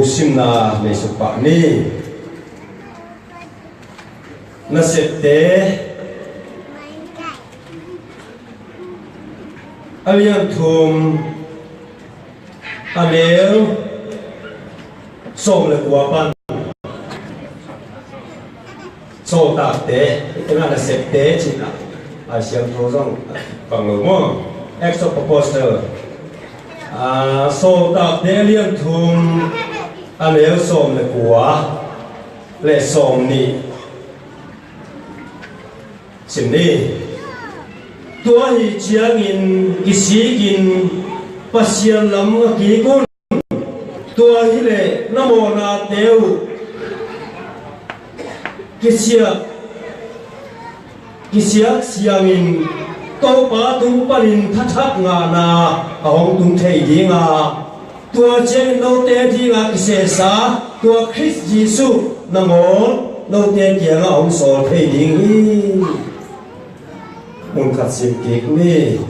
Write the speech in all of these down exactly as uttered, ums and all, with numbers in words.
simna nei suk pah ni. Nasepte a lian thum, a neu sawm le kua pan. Sawltakte, ina nasepte cihna a siangtho zong bang lo maw? Acts of Apostle. Ah, Sawltakte a lian thum, a neu sawm le kua le sawm nih. Sim ni. Tua hi ciangin kisikin Pasian lam a kik un. Tua hileh na mawhnate uh kisiak, kisiak siangin Topa tung panin thathak ngahna a hong tung thei dinga, tua ciangin note dinga kisesa tua Khrist Jesuh nangawn note kiangah hong sawl thei ding hi. Mun khat sim kik ni.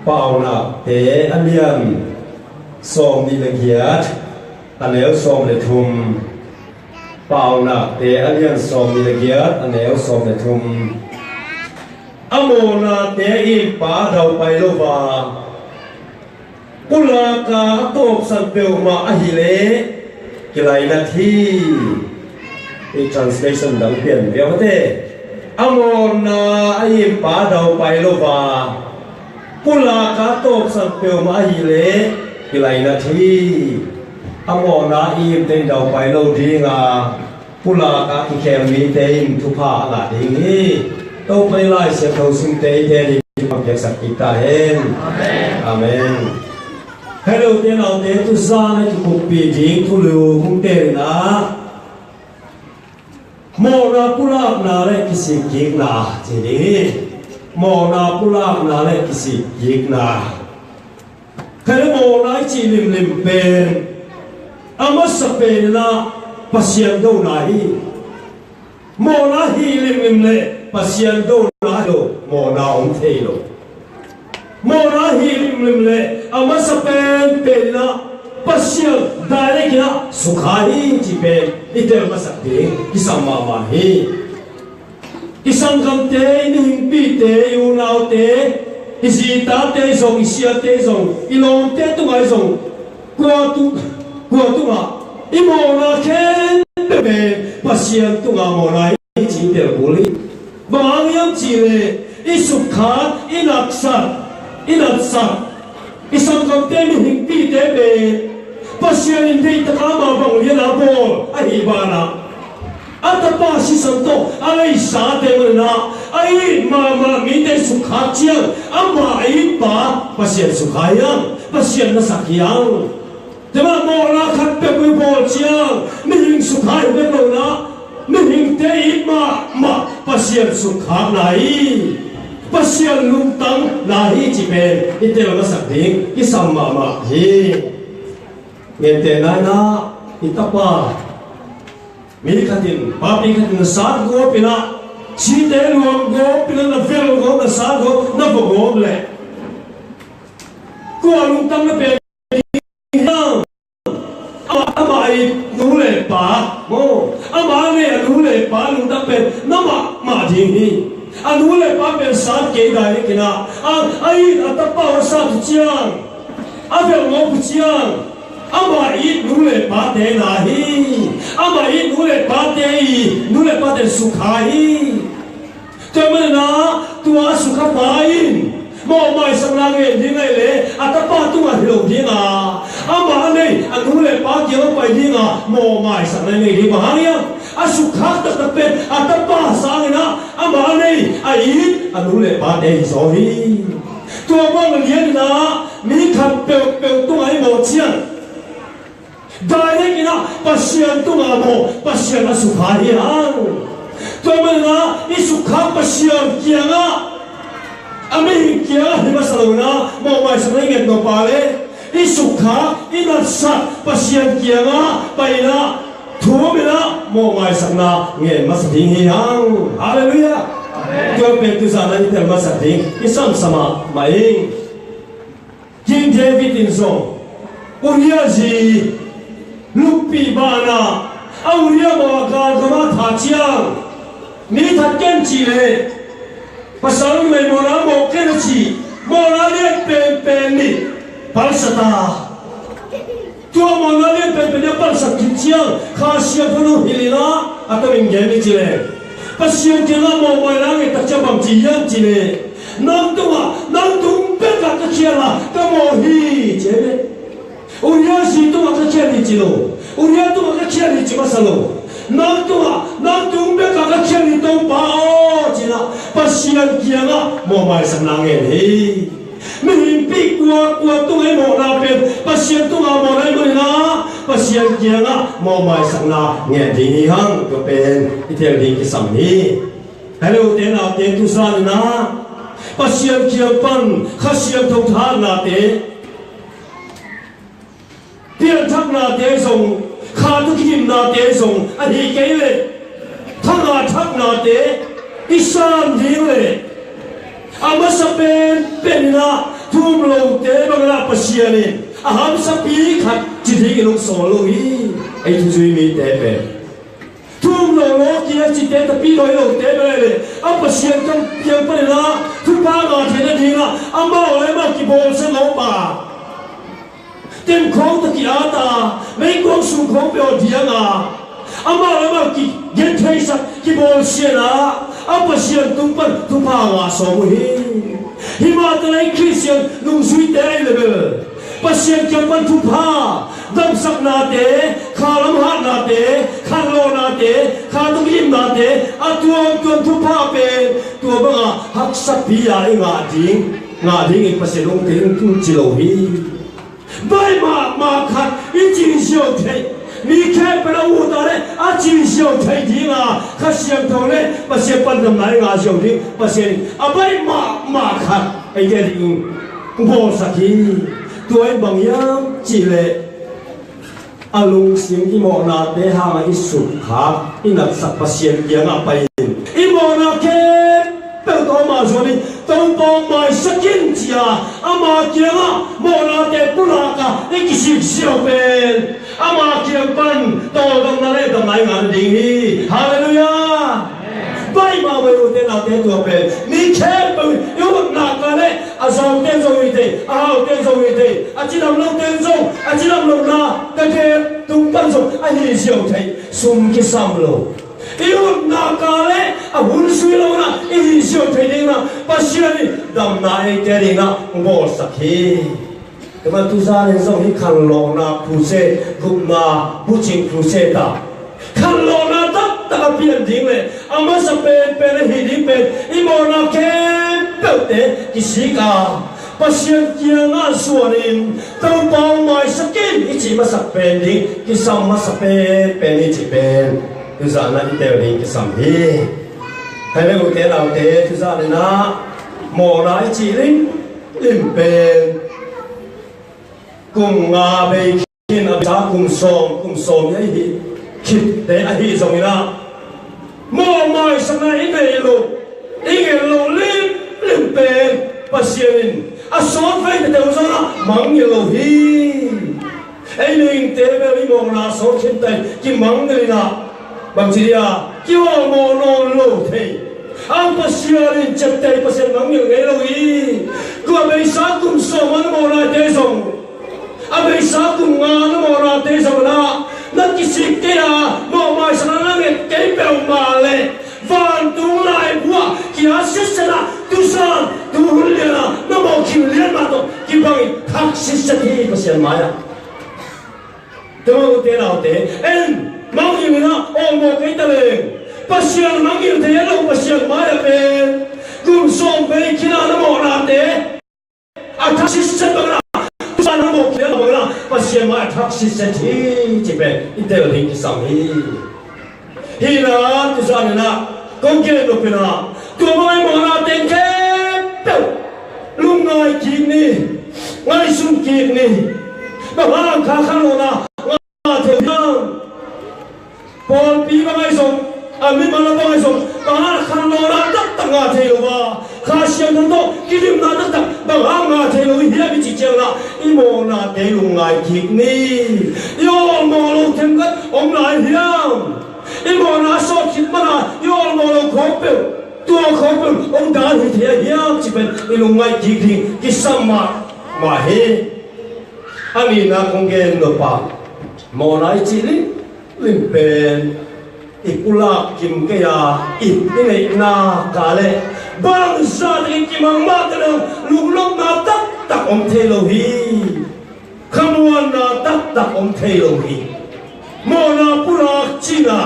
Paunakte a lian sawm nih le giat, a neu sawm le thum. Paunakte a lian sawm nih le giat, a neu sawm le thum. A mawhnate a impa a daupai lo va, pulaka a tawpsan peuhmah ahileh kilainat hi. I translation dang pian viau mate. A mawhna a impa a daupai lo va, pulaka a tawpsan peuhmah ahileh kilainat hi. A mawhna a imte in daupai lo dinga, pulaka kikhem mite in thupha a ngah ding hi. Topa in Lai Siangtho sungte i te ding thupha piaksak kik ta hen. Amen. Hello, te naute, tu zan a kikuppih ding thulu kong teelna, mawhna pulakna le kisikkikna ci ding hi. Mawhna pulakna le kisikkikna. Kha le mawhna i cih limlim pen a masa pen inah Pasian dona hi. Mawhna hih limlim le Pasian dona hi lo, mawhna om thei lo. Mawhna hih limlim le a masa pen pen inah Pasian direct inah sukha hi cih pen i tel masak ding kisam mahmah hi. I sanggamte, i mihingpihte, i unaute, i zi tate zong, i siate zong, i lawmte tungah zong, kua tung, kua tungah i mawhna khempeuh pen Pasian tungah mawhna hi ci i tel kul hi. Bang hang hiam cihleh i sukkhak, i natsak, i natsak, i sanggamte, mihingpihte pen Pasian in deihtak a amah bang lian a bawl ahih banah, a tapa sisan tawh a leisate man inah a it mahmah mite sukkhak ciang amah a it pa Pasian sukha hi hang, Pasian na sak hi hang. Tua mah mawhna khat peuh i bawl ciang mihing sukha hi bek lo inah, mihingte it mahmah Pasian sukkhakna hi, Pasian lungtanna hi cih pen i tel masak ding kisam mahmah hi. Gentehna inah i tapa, mi khat in, papi khat in na sat gawp inah, site luang gawp inah, na vel gawp, na sat gawp, na va gawp leh kua lungtang na pia ding hiam? Amah, amah i nu le pa maw, amah a nei a nu le pa lungtang pen na mahmah ding hi. A nu le pa pen sat kei dai leh kinah a, a it a tapa a sat uh ciang, a vel gawp uh ciang, amah i nu le pate na hi. Amah i nu le pate i nu le pate sukha hi. Tua man inah tua a sukha pa in mawhmaisakna ngen ding ahih leh a tapa tungah hi lo dinga, amah a nei a nu le pa kiang a pai dinga mawhmaisakna nei ding. Bang hang hiam? A sukkhak taktak pen a tapa sang inah amah a nei a it a nu le pate hi zaw hi. Tua bang lian inah mi khat peuhpeuh tungah i mawh ciang direct inah Pasian tungah mawh, Pasian a sukha hi hang. Tua man inah i sukkhak Pasian kiangah, a mihing kiangah hi masa lo inah mawhmaisakna i nget nop a leh, i sukkhak, i natsak Pasian kiangah pai inah, thum inah mawhmaisakna ngen masa ding hi hang. Halleluiah. Amen. Tua pen tu zan a i tel masak ding i samsam mahmah ing. King David in zong Uriah zi Pih banah a Uriah mawh a galgam a tha ciang, mi that ken cih leh pasal numei mawhna mawh ken a cih, mawhna lian penpen nih palsa ta. Tua mawhna lian penpen nih a palsak khit ciang Kha Siangtho in hong hilh in ah a tawh in gen hi ci leh, Pasian kiangah mawhmaina nget tak ciang bang ci hiam cih leh, nang tungah, nang tung bekah ka khial a ka mawh hi ci hi. Uriah zi tungah ka khial hi ci lo. Uriah tungah ka khial hi ci masa lo. Nang tungah, nang tung bekah ka khial hi Topa aw ci-in ah Pasian kiangah mawhmaisakna ngen hi. Mihingpi kuakua tungah i mawhna pen Pasian tungah mawhna i mawh in ah Pasian kiangah mawhmaisakna ngen ding hi hang. Tua pen i tel ding kisam hi. Hei, ute naute, tu zan in ah Pasian kiang pan Kha Siangtho thahatnate, pianthaknate zong, kha tawh kigimnate zong, ahih kei leh thanga thaknate i san ding leh a masa penpen in ah thu um lote bang in ah Pasian in a hamsapi khat ci dingin hong sawl lo hi. Ei thuzui mite pen thu um lo lo kei a cite, tapi dawi lote bang leh a Pasian kiang pan in ah thupha ngah theihna ding ah amau le amau kibawlsia lo pa, tent khawng tawh ki-at a, meikuang sung khawng peuh a diang a, amau le amau kigen theisak, kibawlsia a, a Pasian tung pan thupha ngah sawm uh hi. Hih mah taleh Khristian nungzuite ahih leh bel Pasian kiang pan thupha, damsaknate, kha lam hatnate, khanlawhnate, kha tawh kigimnate, a tuamtuam thupha pen tua banga haksapi-a i ngah ding, ngah dingin Pasian hong tel in tul ci lo hi. Baih mahmah khat i cih ziau theih, mi khempeuh a ut a leh a cih ziau theih dinga Kha Siangtho leh Pasian pan damna i ngah ziau ding Pasian in a baih mahmah khat eite adingin bawlsak hi. Tua in bang hiam cih leh a lungsim i mawhnate hangah i sukkhak, i natsak Pasian kiangah pai-in i mawhna khempeuh tawh amah zuanin Topa aw maisak in ci-a ama kiangah mawhnate pulak a i kisik ziau pen ama kiang pan tawldamna leh damna i ngah nading hi. Halleluiah. Baih mahmah, ute naute, tua pen mi khempeuh i utna kah leh a zawngte zong hi thei, a haute zong hi thei, a cidam lote zong a cidam lohna ka gel tung pan zong ahi ziau thei, sum kisam lo. I utna kah leh a hun zui lohna i hi ziau thei dingin ah Pasian in damna eite adingin ah bawlsak hi. Tua man tu zanin zong hih khanlawhna crusade, gupna bucing crusade ah khanlawhna taktak a pian ding leh a masa penpen ahi ding pen i mawhna khempeuhte kisik a, Pasian kiangah zuanin Topa aw maisak in i cih masak pen ding, kisam masa penpen i cih pen tu zan ah i tel ding kisam hi. Hei, ute naute, tu zanin ah mawhna i cih limlim pen kum nga bei khin a beisa kum sawm, kum sawm i ahi khitte ahi zongin ah, mawhmaisakna i neih loh, i nget loh limlim pen Pasian in a sawt vei teitei zongin ah mangngilh lo hi. Ei mihingte bel i mawhna sawt khinta in kimangngilh in ah, bangci dia, kiawlmawh nawn lo thei. A Pasian in ciapteh Pasian mangngilh ngei lo hi. Tua beisa kum sawm a na mawhnate zong, a beisa kum nga na mawhnate zong ah na kisik kei a, mawhmaisakna na nget kei peuhmah leh vantung laibu ah kia siatsia a, tu zan tu hun lian a na mawh khin lian mah tawh kibangin thak siatsia hi Pasian mai-ah. Tua ute naute, en mangngilh in ah awlmawh kei ta leng, Pasian mangngilh thei a lo Pasian mai-ah pen kum sawm bei khin a na mawhnate a thak siatsia bangin ah, tu zan na mawh khin a bangin ah Pasian mai-ah thak siatsia hi cih pen i tel ding kisam hi. Hi in ah tu zanin ah kong gen nop pen ah, tua bang i mawhna teng khempeuh lungngai kik ni, ngaihsun kik ni. Bang hang kha khanlawhna ngah thei lo hiam? Pawlpi bang ahi zong, a mimal a bang ahi zong, bang hang khanlawhna taktak ngah thei lo a, Kha Siangtho tawh kidimna taktak bang hang ngah thei lo i hiam i cih ciangin ah, i mawhnate lungngai kik ni. I awlmawh lo thei khat om lai hiam? I mawhna sawt khit mana i awlmawh lo khawng peuh, tua khawng peuh hong dan hi thei a hiam cih pen i lungngaih kik ding kisam mahmah hi. A nihna kong gen nop a, mawhna i cih limlim pen i pulak kim kei a, i neihna ka leh bangzah takin kimang mah te dong lunglawmna taktak om thei lo hi. Khamuanna taktak om thei lo hi. Mawhna pulak cihna,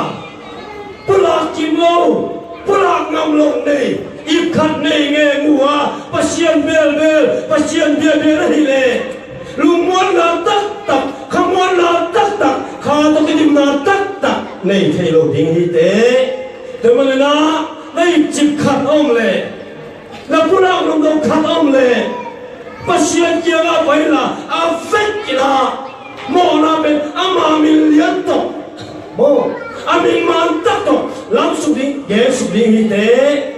pulak kim lo, pulak ngam lo nei, ip khat nei nge mu a, Pasian belbel, Pasian biabia na hih leh lungmuanna taktak, khamuanna taktak, kha tawh kidimna taktak nei thei lo ding hi teh. Tua manin ah na ipcip khat a om leh, na pulak nop lo khat a om leh Pasian kiangah pai inla, a vek inla, mawhna pen ama min lian tawh, maw, a min man tak tawh lamsuk ding, gensuk ding hi teh.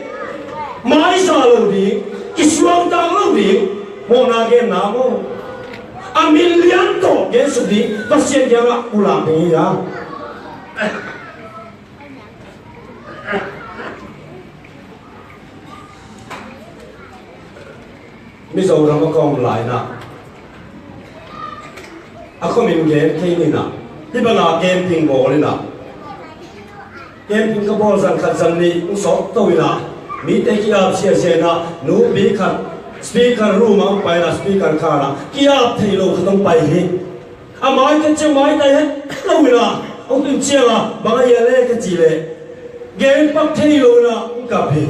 Maiza lo ding, kisuangtak lo ding, mawhna genna maw. A min lian tawh gensuk ding, Pasian kiangah pulak ding hi a. Mizoram a ka om lai-in ah, a khuamin gen thei ni-in ah, hih banga camping bawl in ah, camping ka bawl zan khat zan nih hong sawt to in ah, mite ki-ap siasia in ah, nupi khat speaker room ah hong pai in ah, speaker khan ah ki-ap theih loh khat hong pai hi. A mai ka ciang maitai het lo in ah, hong tun ciang a, bang a hia le ka cih leh, gen pak thei lo in ah hong kap hi.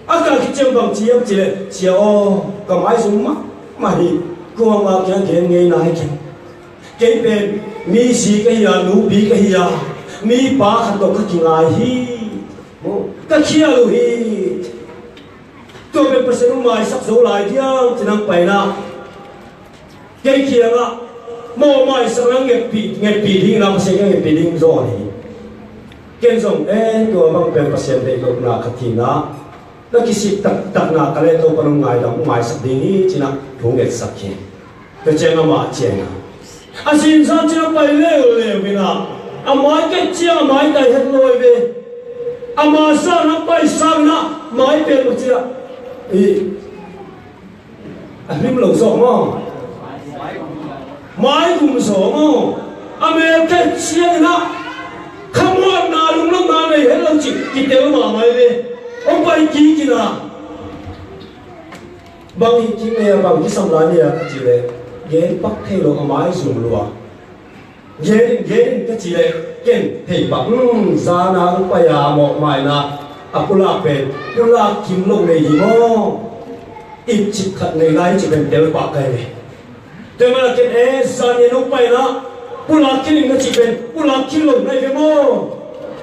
A kap khit ciang bang ci hiam cih leh, Sia aw, ka maizum mahmah hi. Kuamah kiang gen ngei nai kei. Kei pen mizi ka hi a, nupi ka hi a, mipa khat tawh ka kingai hi. Ka khial uh hi. Tua pen Pasian hong maisak zo lai diam ci-in hong pai in ah, kei kiangah mawh maisak nang ngetpih, ngetpih ding in ah, Pasian kiang ngetpih ding zawn hi. Ken zong, eh, tua bang pen Pasian deih lohna khat hi in ah, na kisik taktakna ka leh Topa'n hong ngaidam, hong maisak ding hi ci-in ah thu ngetsak hi. Tua ciang amah ciang a, a zinsan ciang a pai leuleu in ah, a mai ket ciang a maitai het lo hi ve. Ama sang a pai sang in ah, mai pen mah ciang a, i, a hlim lo zaw maw, maigum zaw maw, a mel ket ciang in ah, khamuanna lunglawmna nei het lo cih kitel mahmah hi ve. Hong pai kik in ah, bang hi kim ei a, bang kisam lai ni a ka cih leh, gen pak thei lo, a maizum lua. Gen in, gen in ka cih leh, ken thei pak, um, zan a hong pai a mawh mai in ah, a pulak pen pulak kim lo nei hi maw. Ipcip khat nei lai cih pen tel pak ka hi ve. Tua manin ah ken, eh, zan in hong pai in ah, pulak khin in ka cih pen pulak khin lo na hi ve maw,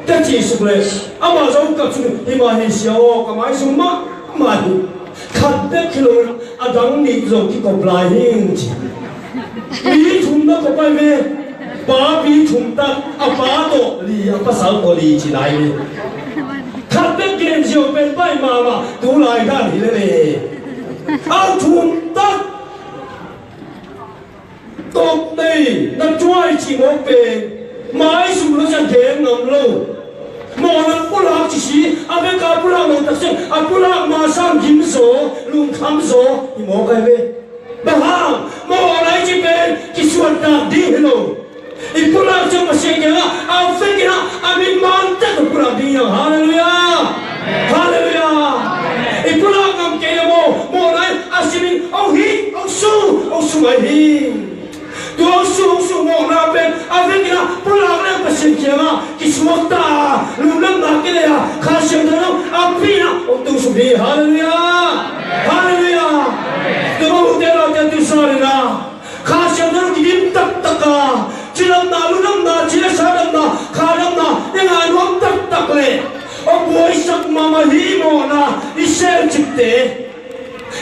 ka cih suk leh, amah zong kap suk in, hi mah hi Sia aw, ka maizum mahmah hi. Khat bek hi lo in ah, a dang nih zong kikop lai hi ci. Mi thum na kop a hi ve. Papi thum tak, a pa tawh li, a pasal tawh li ci lai hi. Khat bek gen ziau pen pai mahmah, tu lai dan hi lel e. A thum tak. Tawp nei na tuai cih mawk pen, maizum lo ciang gen ngam lo. Mawhna pulak cih si, a vek a pulak lo tak ciang, a pulak ma sang gim zaw, lungkham zaw hi mawk a hi ve. Bang hang, mawhna i cih pen kisuantak ding hi lo. I pulak ciang Pasian kiangah a vek in ah, a min man tak tawh pulak ding hi hang. Halleluiah. Halleluiah. I pulak ngam kei leh maw, mawhna in a simin, oh hi, oh su, oh su mai hi. Tua oh su, oh su mawhna pen a vek in ah pulak leng Pasian kiangah kisuakta a, lungdamna kinei a, Kha Siangtho a pi in ah hong tung suk ding hi. Halleluiah. Halleluiah. Tua mah ute naute, tu zan in ah Kha Siangtho kidim taktak a, cidamna, lungdamna, cilesa damna, kha damna i ngah nuam taktak leh, a buaisak mahmah hi. Mawhna i selcipte,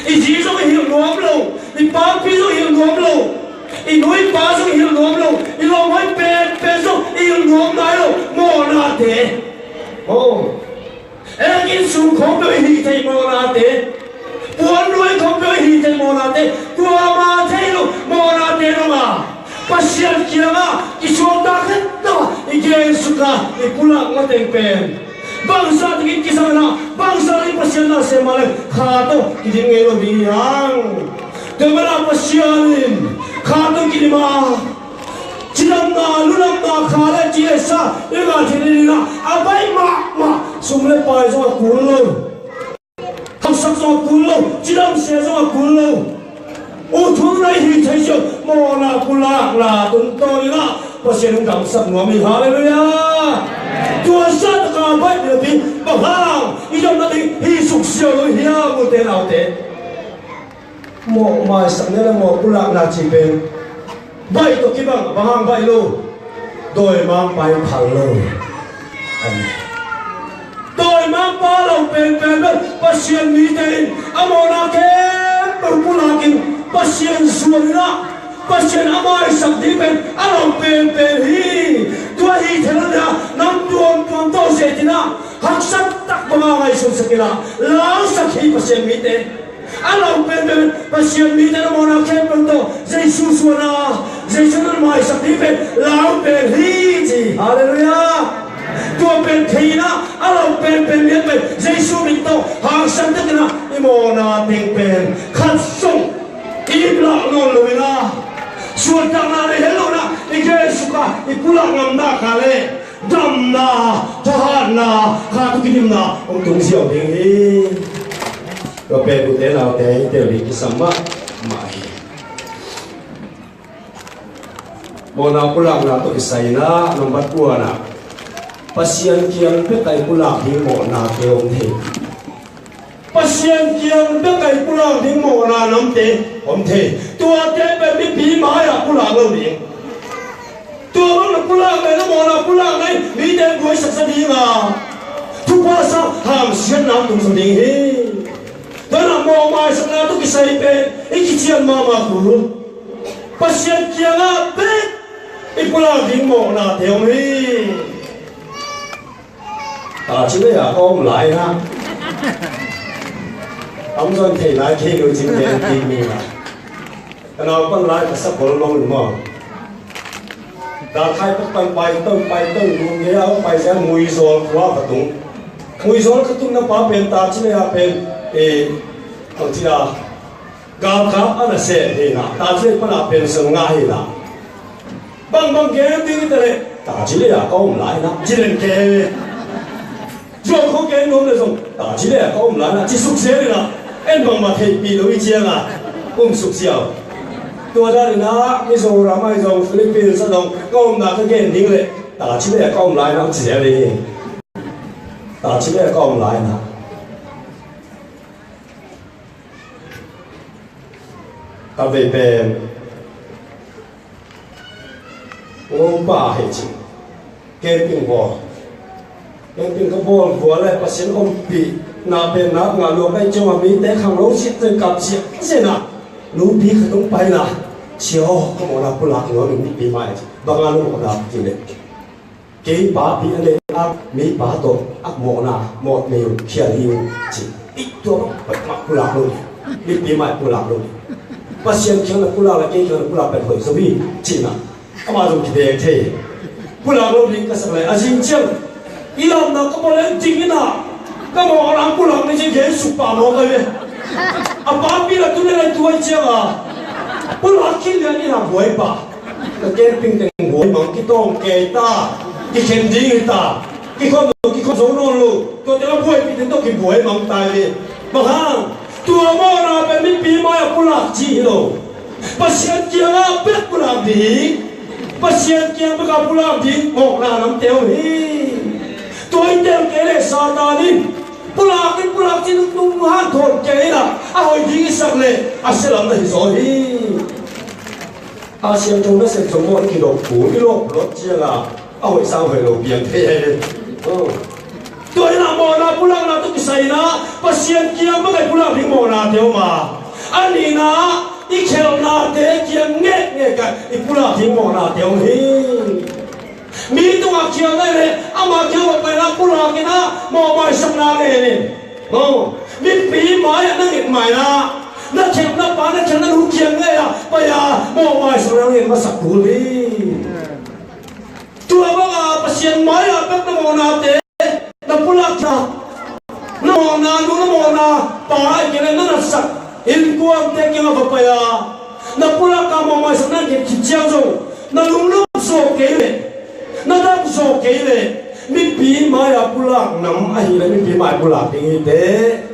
i zi zong i hilh nuam lo, i papi zong i hilh nuam lo, i nu i pa zong i hilh nuam lo, i lawmhoi penpen zong i hilh nuam nai lo mawhnate. Oh. Ek inn sung khawng peuh i hih theih mawhnate, puannuai khawng peuh i hih theih mawhnate, kuamah thei lo mawhnate dong a, Pasian kiangah kisuakta khat i pulak mateng pen bangzah takin kisam inah, bangzah in Pasian na sem mah le kha tawh kidim ngei lo ding hi hang. Tua manin ah Pasian in kha tawh kidim a, cidamna, lunamna, kha le ci le sa i ngah theih nading inah a baih mahmah sum le pai zong a kul lo. Hausak zong a kul lo, cidamsia zong a kul lo. Uthunna i hih theih ciang mawhna pulakna tungtawn inah Pasian hong damsak nuam hi. Halleluiah. Tua zah taka baih napi bang hang i dam nading hi suk ziau lo hiam, ute naute? Mawh maisak ni le mawh pulakna cih pen baih tawh kibang, bang hang baih lo? Dawimangpa in phal lo. Dawimangpa lo penpen bel Pasian mite in a mawhna khempeuh pulakin Pasian zuan inah Pasian a maisak ding pen a lo penpen hi. Tua hi thei lo le nam tuamtuam tawh zetin ah haksat tak banga ngaihsunsak inah lausak hi Pasian mite. A lo penpen Pasian mite in a mawhna khempeuh tawh Jesu zuan a, Jesu in a maisak ding pen lau pen hi ci. Halleluiah. Tua pen thei inah a lo penpen lian pen Jesu min tawh hangsan takin ah i mawhna teng pen khat zong i lak nawn lo inah, suantakna nei het lo inah i gelsuk a i pulak ngam nak a le damna, thahatna, kha tawh kidimna hong tung ziau ding hi. Tua pen ute naute i tel ding kisam mahmah hi. Mawhna pulakna tawh kisai inah number one ah Pasian kiang bek a i pulak ding mawhnate om thei. Pasian kiang bek a i pulak ding mawhna namte om thei. Tuate pen mipi mai-ah pulak lo ding. Tua bang na pulak le na mawhna pulak le mite buaisak sa ding a, thupha sa, hamsiatna tung sa ding hi. Tua na mawh maisakna tawh kisai pen i kician mahmah kul. Pasian kiangah bek i pulak ding mawhnate om hi. Taci lei-a ka om lai na. Amzon thei lai thei lo cin gen ti mi na. Ka nau pan lai ka sa bol mong lu mong. Dakhai pak pan pai tong pai tong lu nge au pai sia Muizol khua ka tung. Muizol ka tung na pa pen taci lei-a pen e, ang ci a. Galkap a na seh hi na, taci lei pana pension ngah hi na. Bangbang gen ding hi ta leh, taci lei-a ka om lai na, ci den ke. Zuau khua gen nuam leh zong, taci lei-a ka om lai na, ci suk zel hi na. En bangmah theihpih lo hi ciang a, um suk ziau. Tua dan hi na, Mizoram ahi zong, Philippines a zong, ka omna ka gen ding leh, taci lei-a ka om lai na, ci zel hi. Taci lei-a ka om lai na. Ka vei pen Ngongpa hei cin camping bawl. Camping ka bawl vua le Pasian ompih na pen nak ngah lua kai ciang a mite khang lo sit zen kap siak zen a nupi khat hong pai na, sia aw, ka mawhna pulak nuam in nupi mai ci. Bang a nu mawhna ci le kei papi a nei a, mi pa tawh a mawhna mawh nei uh khial hi uh ci. Ih, tua bang pulak lo ding, mipi mai pulak lo ding. Pasian kiang na pulak le kei kiang na pulak pen hoih zo hi ci na. Amah zong kibeng thei. Pulak lo ding ka sak le a zing ciang i lamna ka bawl le ding ina, ka mawhna pulak ni ci gen suk pah mawk ahi ve. A papi la tu le lai tuai ciang a pulak khin lian ina buai pah. Ka camping teng buai mang kitawng kei ta, kikhen ding hi ta, kikhawm lo, kikhawm zo nawn lo, tua teng a buaipih teng tawh kibuai mang ta hi. Bang hang, tua mawhna pen mipi mai-ah pulak ci hi lo. Pasian kiangah bek pulak ding, Pasian kiang bekah pulak ding mawhna namte om hi. Tua hi teng kei le Satan in pulak in pulak ci nung nung hanthawn kei inah a hoih ding i sak le a sia lam na hi zaw hi. A siangtho nasep zong maw i kidop kul, i lawp lawp ciangin a hoih sang hoih lo piang thei hi. Tua hi a mawhna pulakna tawh kisai in ah Pasian kiang bek a i pulak ding mawhnate om a, a nihna ah i khelhnate kiang ngekngek ah i pulak ding mawhnate om hi. Mi tungah khial na hi leh ama kiang hoih paina pulak in ah mawh maisakna ngen in. Maw, mipi mai-ah na nget mai-ah na khelhna pa, na khelhna nu kiang ngei-ah pai-a mawh maisakna ngen masak kul hi. Tua banga Pasian Pasian mai-ah bek na mawhnate na pulak na, na mawhna nu, na mawhna pa, a kile na natsak innkuante kiangah va pai a, na pulak a mawhmaisakna kip khit ciang zong na lunglawm zawh kei leh, na dam zawh kei leh, mipi mai-ah pulak nam ahih leh mipi mai pulak ding hi teh.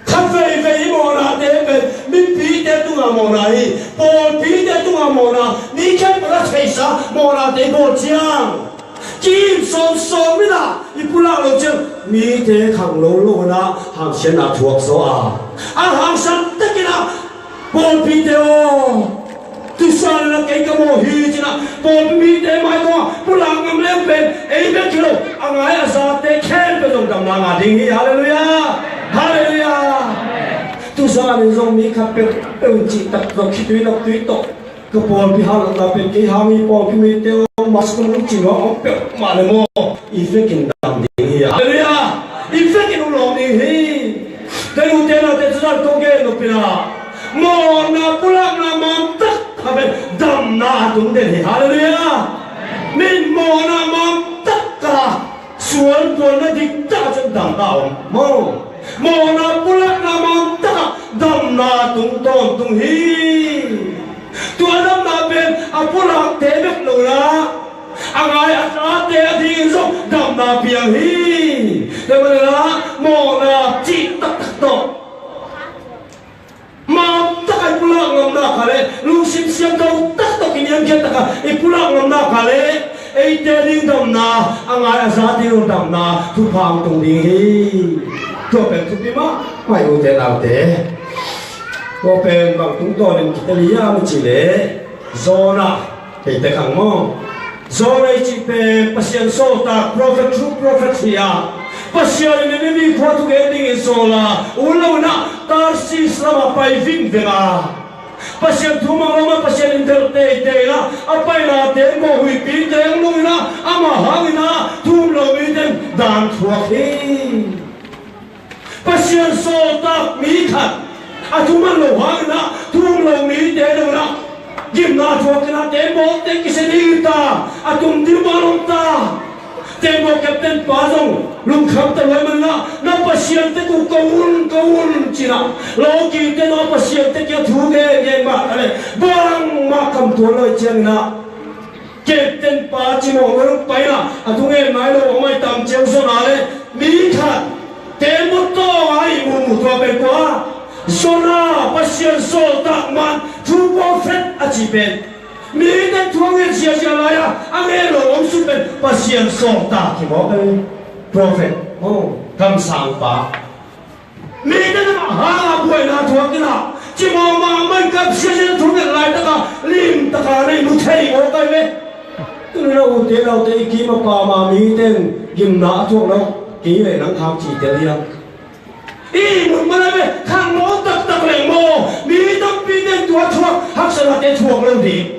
Khat veivei i mawhnate pen mipite tungah mawhna hi. Pawlpite tungah mawhna, mi khempeuh a theihsa mawhnate i bawl ciang, kim sawmsawm in ah i pulak loh ciang mite khanglo lo in ah hangsiatna thuak zaw a, a hangsan takin ah, pawlpite aw, tu zan in ah kei ka mawh hi ci-in ah pawlpi mite mai tungah pulak ngam leng pen ei bek hi lo, a ngai a zate khempeuh zong damna ngah ding hi. Halleluiah. Halleluiah. Tu zan in zong mi khat peuhpeuh in cih tak tawh, khitui naptui tawh, ka pawlpi hang lo ta pen kei hang hi, pawlpi mite aw, mask kong lungcin aw, om peuhmah le maw, i vekin dam ding hi. Halleluiah. I vekin um lawm ding hi. Ka nute naute, tu zan kong gen nop in ah, mawhna pulakna man tak a pen damna a tung den hi. Halleluiah. Min mawhna man tak a sual tualna diktak ah cun damna om maw? Mawhna pulakna man tak ah damna tung tawntung hi. Tua damna pen a pulakte bek lo la, a ngai a zate a dingin zong damna piang hi. Tua manin ah mawhna cih taktak tawh, man tak a i pulak ngamna kha le, lungsim siangtho tak tawh kiniamkhiat tak a i pulak ngamna kha le, eite ding damna, a ngai a za ding damna thupha hong tung ding hi. Tua pen thupi mahmah hi, ute naute. Tua pen bang tungtawnin kitel hiam cih leh, Jonah, eite khang maw? Jonah i cih pen Pasian sawltak, prophet, true prophet hi a, Pasian in Nineveh khua thugen dingin sawl a, um lo in ah Tarsis lamah pai vingveng a, Pasian thu mang lo mah, Pasian in delh teitei in ah, a painate mawh huihpite hong nung in ah, amah hangin ah thu um lo mite in dan thuak hi. Pasian sawltak mi khat a thu man lo hangin ah, thu um lo mite lo in ah, gimna thuak in ah, teembaw teng kisia ding hi ta, a tum ding bang om ta. Teembaw captain pa zong lungkham ta luai man in ah, na Pasian tek uh ko un, ko un ci-in ah, lawkite na Pasian tek kiang thu gen gen mah ta leh, bangmah kam tuan lo ahih ciangin ah, captain pa cimawh ngal pai in ah, a thungen nai lo a maitam ciang Jonah le mi khat teembaw tawng a ihmu mu, tua pen kua? Jonah, Pasian sawltak man, true prophet a cih pen. Mite thu a ngen ziazia lai a, a ngen lo om suk pen Pasian sawltak hi maw pen? Prophet, oh, kamsangpa. Mite na hang a buaina thuak in ah, cimawh mahmah in, kamsiasia thugen laitak a limtak a na ihmu thei maw kai ve? Tuni na ute naute, i kim a pam a mite in gimna a thuak lo, kei le nang khang ci tel hiam? I ihmut man a ve, khanglo taktak leng maw, mi tampite in tua thuak, haksatnate thuak lo ding.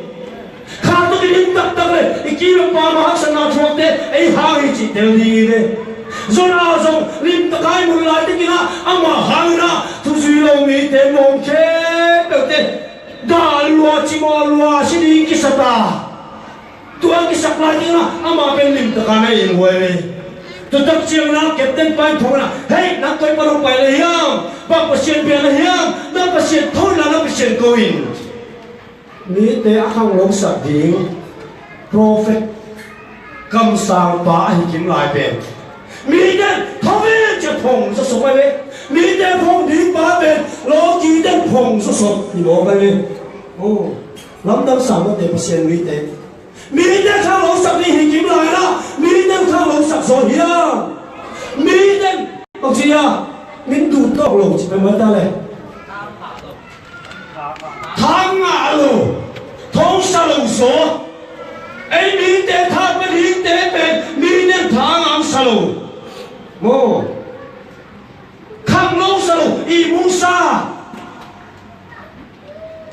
Kha tawh kidim taktak le, i kim a pam a haksatna thuakte ei hang hi cih tel ding hi ve. Jonah zong limtak a ihmut laitakin ah, amah hangin ah thuzui lo mite, mawh khempeuhte dah lua, cimawh lua, si ding kisa ta. Tua kisak laitak in ah amah pen limtak a na ihmu hi ve. Tua tak ciangin ah captain pa in thong in ah, "Hei, nang koi pan hong pai le hiam? Bang Pasian bia na hiam? Na Pasian tho in la, na Pasian ko in." Mite a khanglosak ding prophet, kamsangpa ahi kim lai pen, mite tho in ci-a phong zawsop ahi ve. Mite phong ding pa pen lawkite phong zawsop hi mawk ahi ve. Oh, lamdang sa mawte Pasian mite. Mite khanglosak ding hi kim lai-in ah, mite khanglosak zaw hiam? Mite bang ci hiam? Min duh tawk lo ci peuhmah ta le. Tha ngah lo, thong sa lo zaw. Ei mite tha pia dingte pen mite tha ngah sa lo. Maw. Khanglo sa lo, ihmu sa.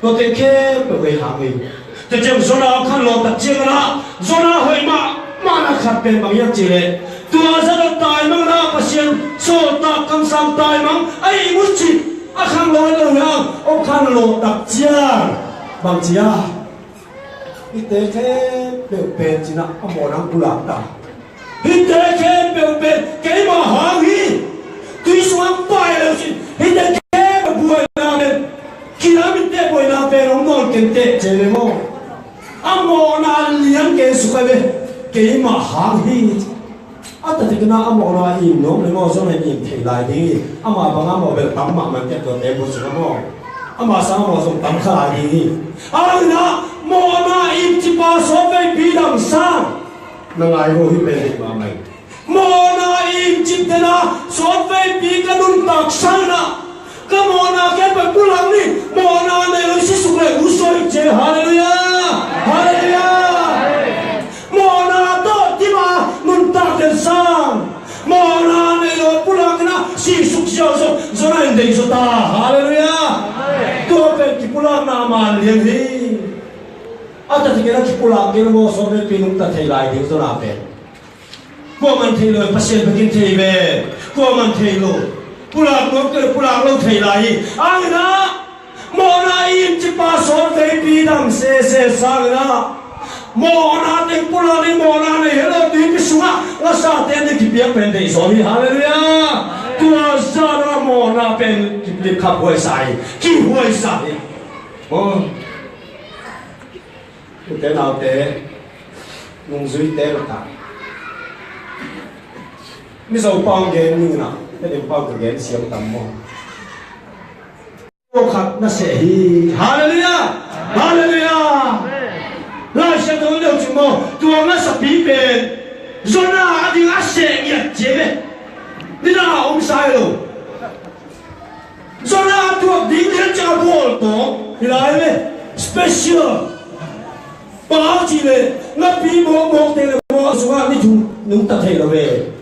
Tua teng khempeuh ei hang hi. Tua ciang Jonah hong khanlawh tak ciangin ah, Jonah hoih mahmah na khat pen bang hiam cih leh, tua zah a taimang in ah, Pasian sawltak kamsang taimang a ihmu cih a khanglo lo hiam? Hong khanlawh tak ciang bang ci hiam? Mite khempeuh Peuh pen cih na a mawhna pulak ta. Hihte khempeuh pen keimah hang hi. Tui sungah pai le uh cin hihte khempeuh buaina pen, kilam in teh buaina pen hong nawn kei teh ci ve maw. A mawhna liang kei suk a ve. Keimah hang hi. A taktak in a mawhna im nuam le maw, zong in im thei lai ding hi. Ama bang a mawh bel tam mahmah in tua table sungah maw. Ama sang a mawh zong tam kha lai ding hi. A hang in a mawhna im cih pa sawtveipi dam sang na ngai uh hi pen hi mahmah hi. Mawhna im cih tena sawtveipi ka nuntak sang in a ka mawhna khempeuh pulak ni. Mawhna nei lo si suk le uh soi ce. Halleluiah. Halleluiah. Mawhna tawh tima nuntak den sang. Mawhna nei lo pulak na si suk ziau zong zong a in dei zo ta. Halleluiah. Tua pen kipulakna man liang hi. A taktak in a kipulak kei lo maw, sawtveipi nuntak thei lai ding zong a pen. Kuaman thei lo, Pasian bekin thei ve. Kuaman thei lo. Pulak nuam kei, pulak lo thei lai hi. A hang in a mawhna im cih pa sawtveipi dam sese sang in a mawhna teng pulak ni. Mawhna nei het lo tuipi sungah ngasate ni kipiak pen deih zaw hi. Halleluiah. Tua zah a mawhna pen kipikkhap huaisa hi. Kihuaisa hi. Aw. Ute naute, nungzuite lakah Mizo pau gen ning na, Tedim pau ka gen siam tam maw? Tua khat na seh hi. Halleluiah. Halleluiah. Laisiangtho deuh cih maw, tua ngasapi pen Jonah a ding a seh ngiat ci ve. Nidang a om sa hi lo. Jonah a tuak ding lian ciang a bawl tawh hi lai ve. Special. Pau cih leh ngapi mawkmawk teng le maw, a sungah ni thum nungta thei lo ve.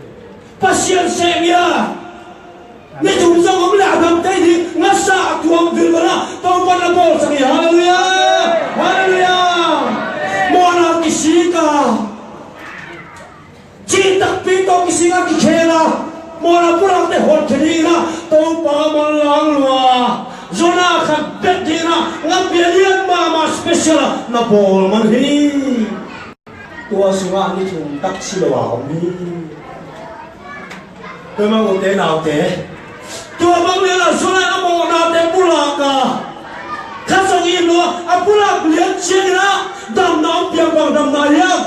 Pasian seh ngiat. Ni thum zong om leh a dam tei ding. Ngasa a tuak vilvel ah Topa na bawlsak hi. Halleluiah. Halleluiah. Mawhna kisik a, cih takpi tawh kisik a kikhel a, mawhna pulakte hotkhen hi in a, Topa manlang lua, Jonah khat bek hi in a, ngapi a lian mahmah special a na bawl man hi. Tua sungah ni thum tak si lo a om hi. Tua mah ute naute, tua bang lian a Jonah a mawhnate pulak a, kha zong im lo a, a pulak lian ciangin a damna hong piak bang damna hiam?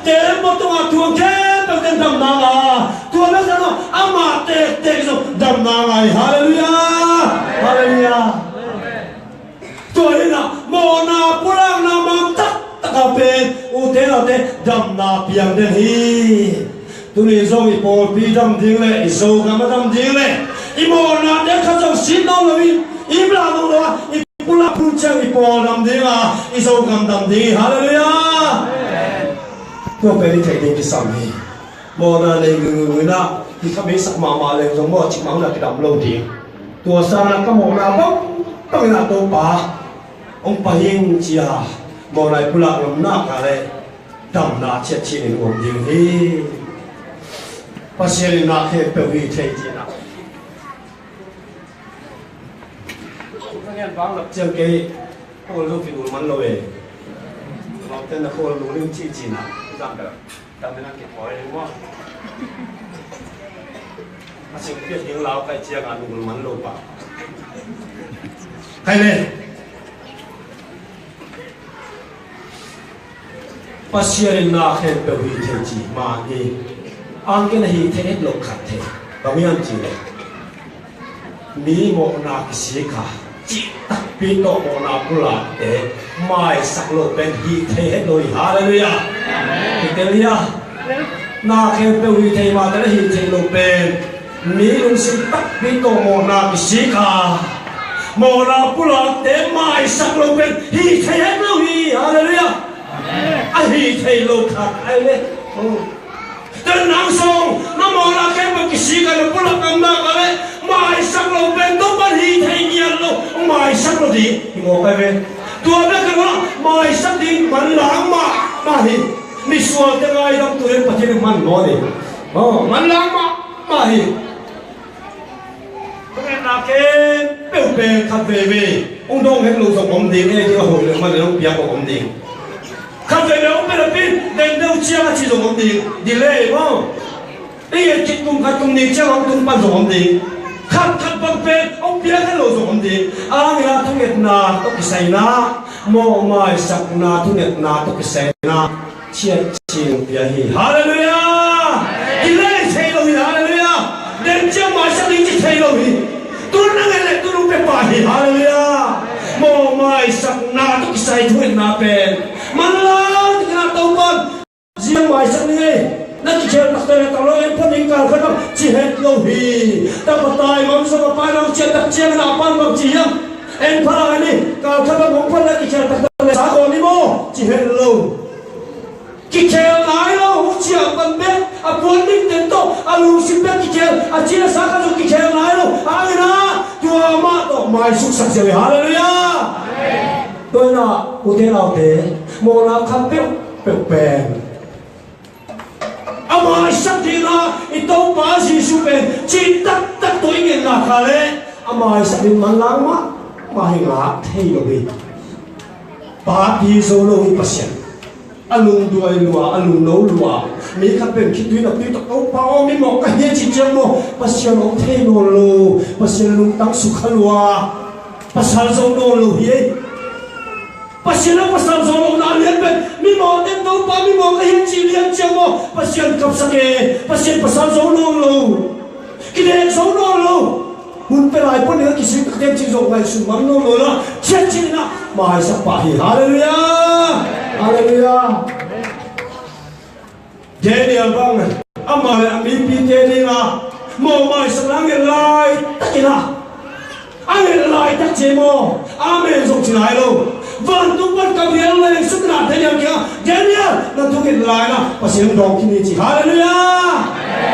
Tembaw tungah thu hong khempeuh ten damna ngah a, tua bek zah lo amah tektek zong damna ngah hi. Halleluiah. Halleluiah. Tua hi in a mawhna pulakna man taktak a pen ute naute damna piang den hi. Tuni zong i pawlpi dam ding le i Zogam a dam ding le i mawhnate khat zong sit nawn lo in, i im lo a, i pulak phun ciang i pawl dam ding a, i Zogam dam ding hi. Halleluiah. Tua pen i theih ding kisam hi. Mawhna nei ngungnung in a, i khameisak mahmah leng zong mawh cik mah hun a kidam lo ding. Tua sang a ka mawhna bangbang in a Topa hong pai ing ci a, mawhna i pulak lam nak a le damna ciatciat in om ding hi. Pasian in na khempeuh hi thei ci in a. Ka ngen bang lap ciang kei khawl zo khin ul man lo e. Lawmte na khawl lo ling ci ci in a. Zang ka dam in a kipoi ling maw. A sing piat ding lau kai ciang a nungul man lo pa. Kai le. Pasian in na khempeuh hi thei ci mah hi. Angkel a hi thei het lo khat thei. Bang hiam ci le, mi mawhna kisik a, cih takpi tawh mawhna pulakte maisak lo pen hi thei het lo hi. Halleluiah. Hi tel hi a. Na khempeuh hi thei mah tel a hi thei lo pen mi lungsim takpi tawh mawhna kisik a, mawhna pulakte maisak lo pen hi thei het lo hi. Halleluiah. A hi thei lo khat ai le. Tua nang sung na mawhna khempeuh kisik a, na pulak ngamnak a le maisak lo pen Topa hi thei ngiat lo. Maisak lo ding hi mawk ai ve. Tua bek hi lo, maisak ding manlang mahmah hi. Misualte ngaidam tu in Pathian in man mawk hi. Manlang mahmah hi. Ka ngenna khempeuh pen khat veivei hong dawng het lo zong om ding, ei ding a hoih leh man in hong piak a om ding. Khat veve hong pia napi, den deuh ciang a ci zong om ding. Delay maw. I et khit kum khat kum nih ciang hong tung pan zong om ding. Khat khat bang pen hong piak het lo zong om ding. A hang in ah thungetna tawh kisai in ah, mawhmaisakna thungetna tawh kisai in ah, ciat cing pia hi. Halleluiah. Delay thei lo hi. Halleluiah. Den ciang maisak ding ci thei lo hi. Tun na ngen leh tun hong pia pah hi. Halleluiah. Mawhmaisakna tawh kisai thungetna pen manlang takin ah Topa'n ziang maisak ni ngei. Na kikhel taktak leh tak lo, en phot ning, kal khat bang ci het lo hi. Tapa taimang zong a paimang ciah tak ciangin a pan bang ci hiam? En pha lai ni, kal khat bang hong phot leh kikhel taktak leh sa kawm ni maw, ci het lo. Kikhel nai lo, hong ciah pan bek a puan ding teng tawh a lungsim bek kikhel, a ci a sa khat zong kikhel nai lo. A hang in ah tua mah tawh maisuksak ziau hi. Halleluiah. Tua in ah ute naute, mawhna khat peuhpeuh pen a maisak ding ah i Topa Jesuh pen cih taktak tawh i ngetna kha leh a maisak ding manlang mahmah hi, ngah thei lo hi. Papi zo lo hi Pasian. A lungduai lua, a lungno lua. Mi khat pen khitui naptui tawh, Topa aw, mi mawh ka hi a cih ciang maw, Pasian om thei nawn lo. Pasian lungtang sukha lua. Pasal zo nawn lo hi ei. Pasian a pasal zo lohna lian pen mi mawh ten, Topa mi mawh ka hi a ci lian ciang maw, Pasian kapsak e. Pasian pasal zo nawn lo. Kidek zo nawn lo. Hun pia lai pua ning a kisik tak ciang cih zong ngaihsun mang nawn lo in ah, ciat cih in ah maisak pah hi. Halleluiah. Halleluiah. Daniel bang, amah leh a mipite ding a mawhmaisakna a nget laitak in ah, a nget laitak ciang maw, amen zong ci nai lo. Vantung pan Gabriel lengsuk in ah Daniel kiangah, Daniel, na thunget lai in ah Pasian hong dawng khin hi, ci. Halleluiah.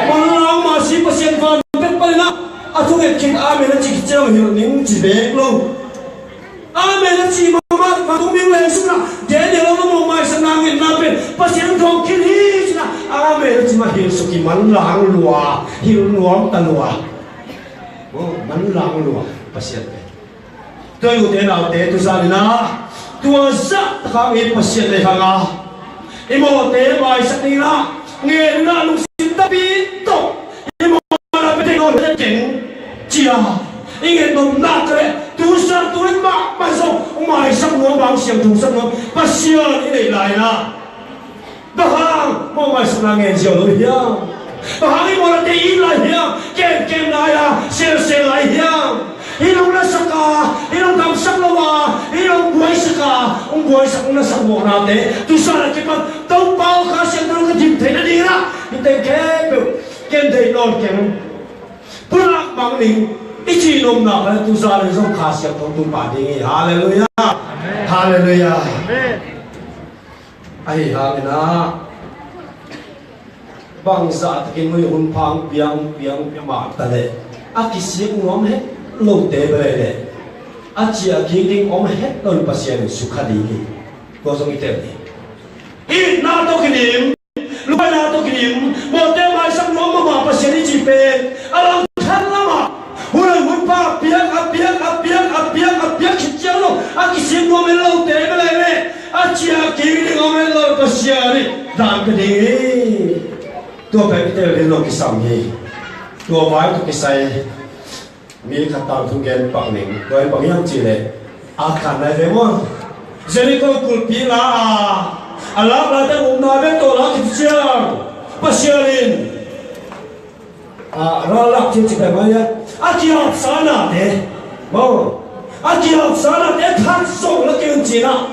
Manlang mahmah si Pasian van bek pan in ah a thunget khit amen a ci khit ciang hilh ning ci bek lo. Amen a ci mahmah, vantung mi hong lengsuk in ah, Daniel hong a mawhmaisakna ngetna pen Pasian hong dawng khin hi ci in ah, amen a ci mah hilh suk hi. Manlang lua, hilh nuam ta lua. Oh, manlang lua Pasian pen. Tua hi ute naute, tu zan in ah tua zah tak hang i Pasian lei hang a, i mawhte maisak ding in ah, ngen in ah lungsim tampi tawh i mawhna pia thei nawn keng, ci a i nget nop nak leh, tu zan tu in mahmah zong hong maisak nuam, bang siangtho sak nuam Pasian i neih lai in ah, bang hang mawhmaisakna ngen ziau lo hiam? Bang hang i mawhnate it lai hiam? Kemkem lai a, selsel lai hiam? Hih in hong lasak a, hih in hong damsak lo a, hih in hong buaisak a, hong buaisak hong lasak mawhnate tu zan a kipan Topa aw, Kha Siangtho in ka dim theih nading in ah, hih teng khempeuh ken deih nawn keng, pulak bang ning, i cih nopna kha tu zan in zong Kha Siangtho tung pah ding hi. Halleluiah. Halleluiah. Ahi hangin ah, bangzah takin hih hun pha hong pia, hong pia, hong pia mah ta leh, a kisik nuam het lote bel leh, a ciah kik ding om het lo in Pasian in sukha ding hi. Tua zong i tel ni. Itna tawh kidim, lupaina tawh kidim, mawhte maisak nuam mahmah Pasian i cih pen a langkhat lamah hun hoih hun pha a piak, a piak, a piak, a piak, a piak khit ciang lo, a kisik nuam het lote bel leh, a ciah kik ding om het lo in Pasian in dan pia ding hi. Tua pen i tel ding lo kisam hi. Tua vai tawh kisai mi khat tangthu gen pak ning. Tua in bang hiam cih leh, a khan nai ve maw, Jeriko kulpi la a, a lak laite upna bek tawh lak khit ciang, Pasian in a, ra lak thil ci pen mah hiam, a kihapsa nate, maw, a kihapsa nate khat zong la kei un ci in ah,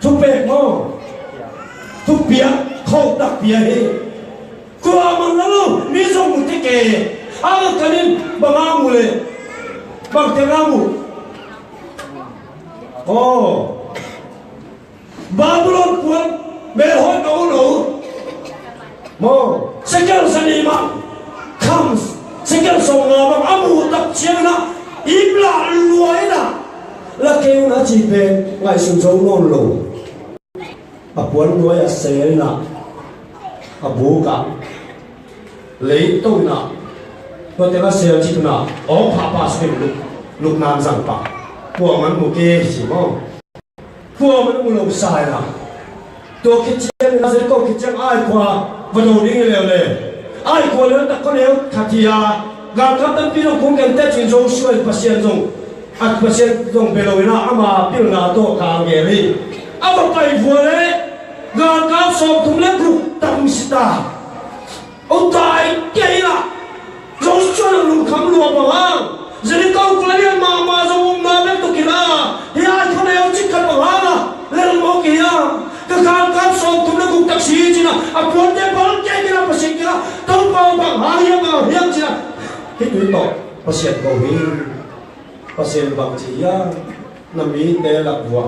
thupek maw, thupiak, khotak pia hi. Kuamah ngah lo, mi zong mu teh kei. A ngah khat in bang a mu leh, bang teng a mu? Aw, Babylon puan melhoih no lo. Maw, sekel zanih mah kham, sekel sawmnga bang a muh tak ciangin ah, ip lah lua in ah, la kei un a cih pen ngaihsun zo nawn lo. A puan nuai a sel in ah, a buk ah lei to in ah, tua teng a sel cih in ah, awng phahphah suk in luk, lukna zang pah. Kuaman mu kei ci maw. Tua man mu lo sa hi a. Tua khit ciang in a Jeriko khit ciang ai khua va do ding hi leuleu. Ai khua leu tak khuaneu khat hi a, galkap tampi dong kung keng teh cin Joshua in Pasian zong, a Pasian zong bia lo in a ama pilna tawh ka ngel hi. A va pai vua leh galkap sawmthum le guk tam si ta. Hong tai kei in a, Joshua in a lungkham lua bang hang, Jeriko kul a lian mahmah zong umna bek tawh kila, hih ai khuaneu cik khat bang hang a lel mawk hi a, ka galkap sawmthum le guk tak si hi ci in a, a puante bang kei in a Pasian kiangah, Topa aw bang hang hiam, bang hiam ci in a, hih tui tawh Pasian ko hi. Pasian bang ci hiam, na mite lak vuah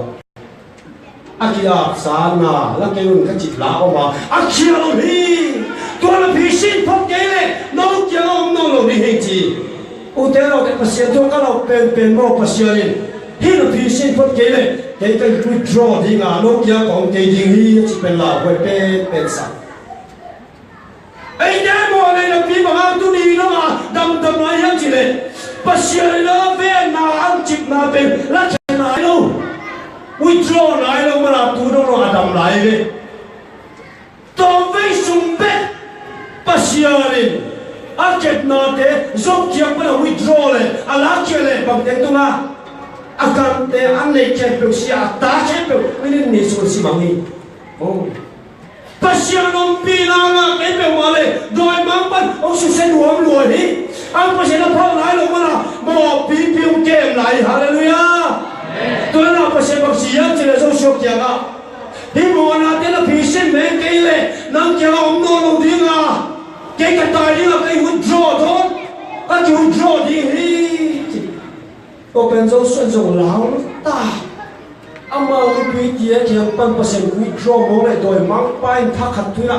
a ki-apsana la kei un ka cih la om a, a khial om hi. Tua na phi sin phot kei leh no kiangah om nawn lo ding hi ci. Ute naute, Pasian thu ka lau penpen maw, Pasian in hih na phi sin phot kei leh kei ka withdraw ding a, no kiangah ka om kei ding hi a ci pen lauhuai penpen sa. Eite mawh nei napi bang hang tuni dong a damdam lai hiam cih leh, Pasian in a venna a cipna pen la khia nai lo, withdraw nai lo man a tu dong dong a dam lai ve. Tawmvei sung bek Pasian in a kepnate Job kiang pan a withdraw leh a lakhia leh bang teng tung a, a gante a neih khempeuh sia, a ta khempeuh minute nih sung si mang hi. Oh. Pasian ompihna ngah kei peuhmah leh dawimangpa'n hong susia nuam lua hi. Ang Pasian a phawk nai lo man a mawhpipi hong kem lai hi. Halleluiah. Tua in a Pasian bang ci hiam cih leh Joshua kiangah, hih mawhnate na phi sin meng kei leh nang kiangah om nawn lo ding a, kei ka tai ding a, ka withdraw tawh, ka ki withdraw ding hi. Tua pen Joshua in zong lau ta. Amau mipuite kiang pan Pasian withdraw mawk leh dawimangpa in thakhat thu in a,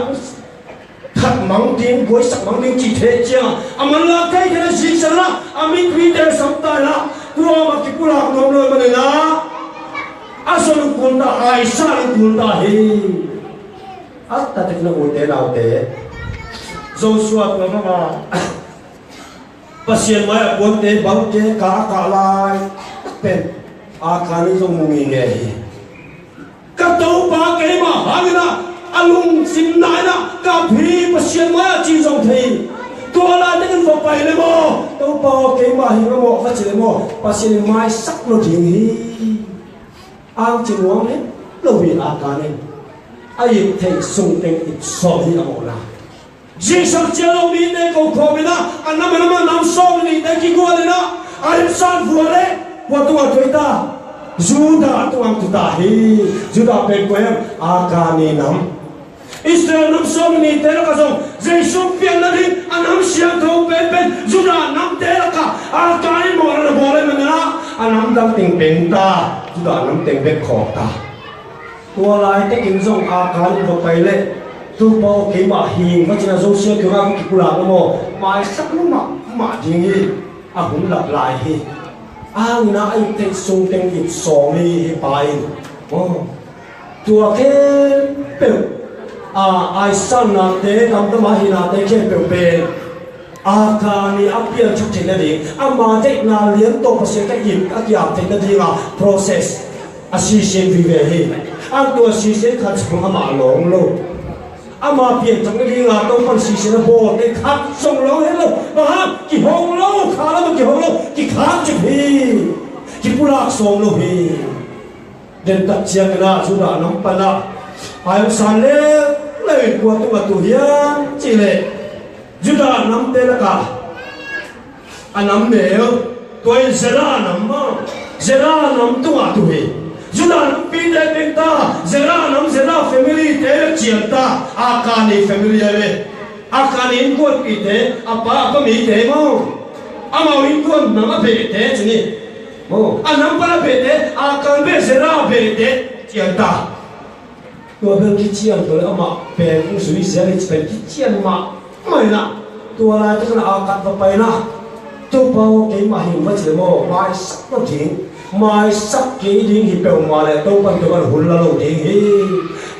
that mang ding, buaisak mang ding cih theih ciangah a manlak thei khen a zingsan a, a mipuite sam ta in a, kuamah kipulak nuam lo ahih manin a, a zon uh kul ta, a aisa uh kul ta hi. A taktak na ute naute, Joshua tua mama Pasian mai-ah puante bangke kah a kah lai pen Akan in zong mu ngingei hi. Ka Topa keimah hangin ah, a lungsim nai-in ah ka ap hi, Pasian mai-ah ci zong thei hi. Tua laitak in va pai le maw, Topa aw, keimah hing a mawh, va ci le maw, Pasian in maisak lo ding hi. Ang ci nuam hi lo hi Akan in. A it theih sung teng it sawm hi a mawhna. Zingsang ciang lo mite ko khawm in ah, a nam a nam a nam sawm le nihte kigual in ah, a remsan vua le kua tungah tuai ta? Judah tungah tu ta hi. Judah pen kua hiam? Akan i nam. Israel nam sawm le nihte lakah zong Jesu pianna ding a nam siangtho penpen Judah namte lakah Akan in mawhna na bawl ahih manin ah, a nam dang teng peng ta, Judah nam teng bek khawm ta. Tua laitakin zong Akan in va pai leh, Topa aw, keimah hing, va ci-in ah Joshua kiangah va kipulak le maw, maisak lo mahmah ding hi. A hun lap lai hi. Ang in ah a it theih sung teng it sawm hi, hi pa in. Aw. Tua khempeuh, a, aisanate, damdam a hihnate khempeuh pen Akan i a piangthak theih nading, ama deihna lian tawh Pasian ka it a kiap theih nading a process a sisin vive hi. Ang tua sisin khat zong amah lawng lo. Ama piangthak nading a Topa'n sisin a bawlte khat zong lawng het lo. Bang hang? Kihong lo, kha lam ah kihong lo, kikhak cip hi. Kipulak sawm lo hi. Dentak ciangin ah Judah nam pan ah a hong san leuleu in kua tungah tu hiam cih leh, Judah namte lakah a nam neu, tua in Zerah nam maw, Zerah nam tungah tu hi. Judah nampite peng ta, Zerah nam, Zerah family te bek cian ta, Akan i family a ve. Akan innkuanpihte, a pa, a pa mite maw, amau innkuan nam a behte ci ni. Maw, a nam pan a behte, Akan beh, Zerah behte cian ta. Tua bel kician tua le amah pen hong zui zel hi ci pen kician mahmah in ah. Tua laitak in ah Akan va pai in ah, Topa aw, keimah hing, va ci le maw, maisak lo ding. Maisak kei ding hi peuhmah leh Topa'n, Topa'n hun la lo ding hi.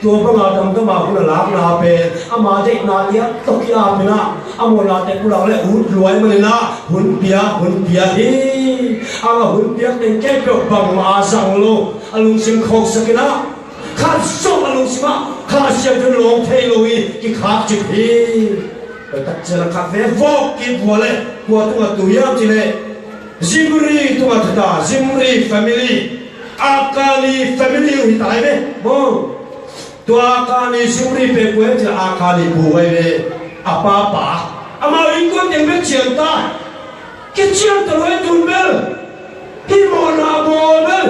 Tua banga damdam a hun a lakna pen ama deihna lian tawh ki-ap in ah, a mawhnate pulak leh ut lua ahih manin ah, hun pia, hun pia hi. Ang a hun piak teng kei peuh bangmah a zang lo, a lungsim khosak in ah, khat zong a lungsim ah Kha Siangtho lawng thei lo hi, kikhak cip hi. Tua tak ciang a khat ve vawk kik vua leh kua tungah tu hiam cih leh Zimri tungah tu ta, Zimri family, Akani family hi ta hi ve. Maw, tua Akani Zimri pen kua hiam cih leh Akani pu hi ve, a papa. Amau innkuan teng bek ciang ta. Kician ta lua hi tun bel, hih mawhna bawl bel,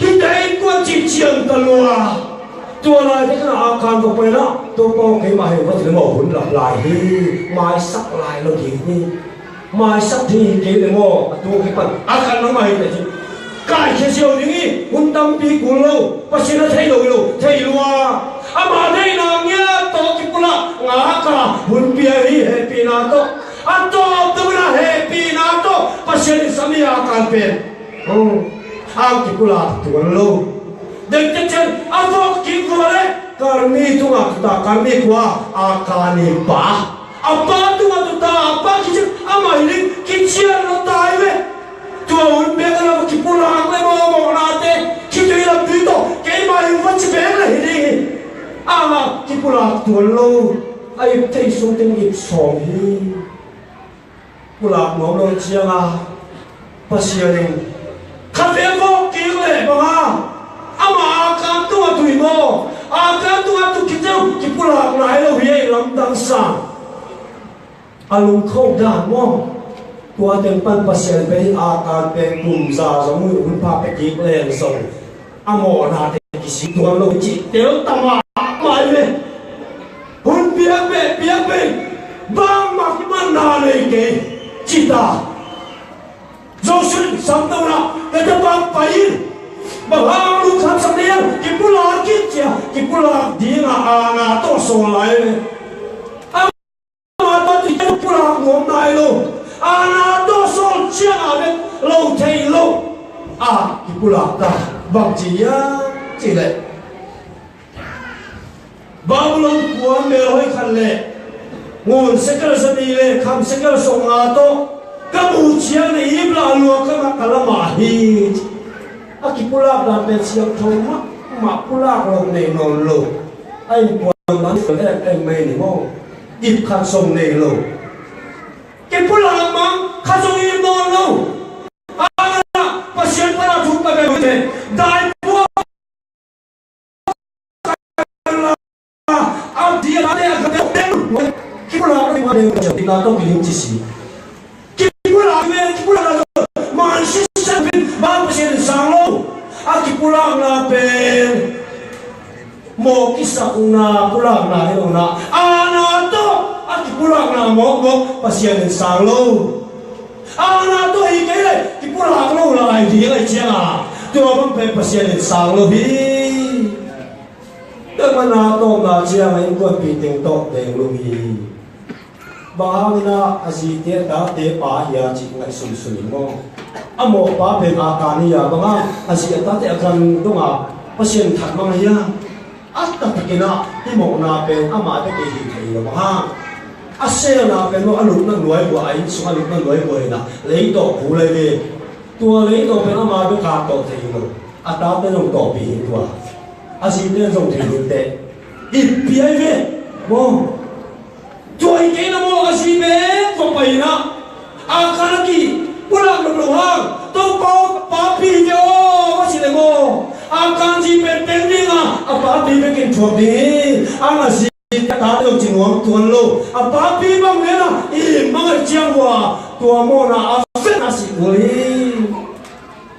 hih dai kuan cih cian ta lua. Tua lai te khan Akan va pai in ah, Topa aw, keimah heh va ci leh maw, hun lap lai hi. Maisak lai lo ding hi. Maisak ding hi kei leh maw, a tu kipan Akan nangmah hi teh ci. Kaikhia ziau ding hi, hun tampi kul lo, Pasian a thei lo hi lo, thei lua. Ama deihna ngiat tawh kipulak ngak a, hun pia hi, hehpihna tawh. A tawp dong in ah hehpihna tawh Pasian in sam hi Akan pen. Oh, ang kipulak tuan lo. Dengte ciang a vawk kik vua leh Karmi tungah tu ta, Karmi kua, Akani pa. A pa tungah tu ta, a pa kician, amah hi ding, kician lo ta hi ve. Tua hun bek a na va kipulak leh maw, mawhnate khitui lampi tawh keimah hi va ci bek leh hi ding hi. Amah kipulak tuan lo. A ip thei sung teng ip sawm hi. Pulak nuam lo ciang a, Pasian in khat ve vawk kik leh bang a, amah Akan tungah tu hi maw, Akan tungah tu khit ciang kipulak nai lo hi ei, lamdang sang. A lungkho dan maw. Tua teng pan Pasian pen Akan pen kum za zong hun pha pia kik leng zong a mawhna te kisik tuan lo cih tel ta mahmah hi ve. Hun piak beh, piak beh, bangmah kimanna nei kei ci ta. Joshua in samto in ah, ka tapa pai in, bang hang lungkham sak ding hiam, kipulak kik ci a, kipulak ding a, aana tawh sawl lai hi ve. Amah tawh tu kipulak nuam nai lo. Aana tawh sawl ciang a bek lo thei lo a kipulak ta. Bang ci hiam cih leh, Babylon khua melhoih khat leh ngun sekel za nih leh kham sekel sawm nga tawh ka muh ciang na ip lah lua ka ngak ka lamah hi. A kipulak dan pen siangtho mahmah, pulak lo nei nawn lo. A innkuan dan pen ek ek mai ni maw. Ip khat zong nei lo. Kipulak mang khat zong ip nawn lo. A, Pasian pana thu ka bel te dai puak a dia te a ka bel kipulak ni ma de ka na to ki ci si. Kipulak ve, kipulak na to man si sa pin ba Pasian sang lo. A kipulak na pen maw kisakna, pulakna hi lo na, aana tawh a kipulakna mawkmawk Pasian in sang lo. Aana tawh hi kei leh kipulak lo lai ding lai ciang a, tua bang pen Pasian in sang lo hi. Tua mana tawpna ciang a innkuanpih teng tawh deng lo hi. Bang hangin a, a zite a tate pa hi a cih ngaihsun sun in maw? A mawhpa pen Akan hi a, bang hang a zi a tate a kan dong a Pasian that mang hi a. A taktakin a, hih mawhna pen amah bek hi thei lo bang hang. A selna pen maw, a lutna nuai bua, a inn sung a lutna nuai bua hi na, lei tawh kul lai ve. Tua lei tawh pen amah bek a tawh thei lo. A tate zong tawhpih hi tua. A zite zong thei hi teh. Ip piai ve. Maw. Tua hi kei na maw, a zi pen va pai na. Akan a kipulak lo lo hang. Topa aw, papi hi ve aw, va ci leh maw. Akan zi pen peng ding a, a papi bekin thuak ding hi. Ang a zi a tate lo ci nuam tuan lo. A papi bang leh na, i mang a ciang hua. Tua mawhna a fen a si kul hi.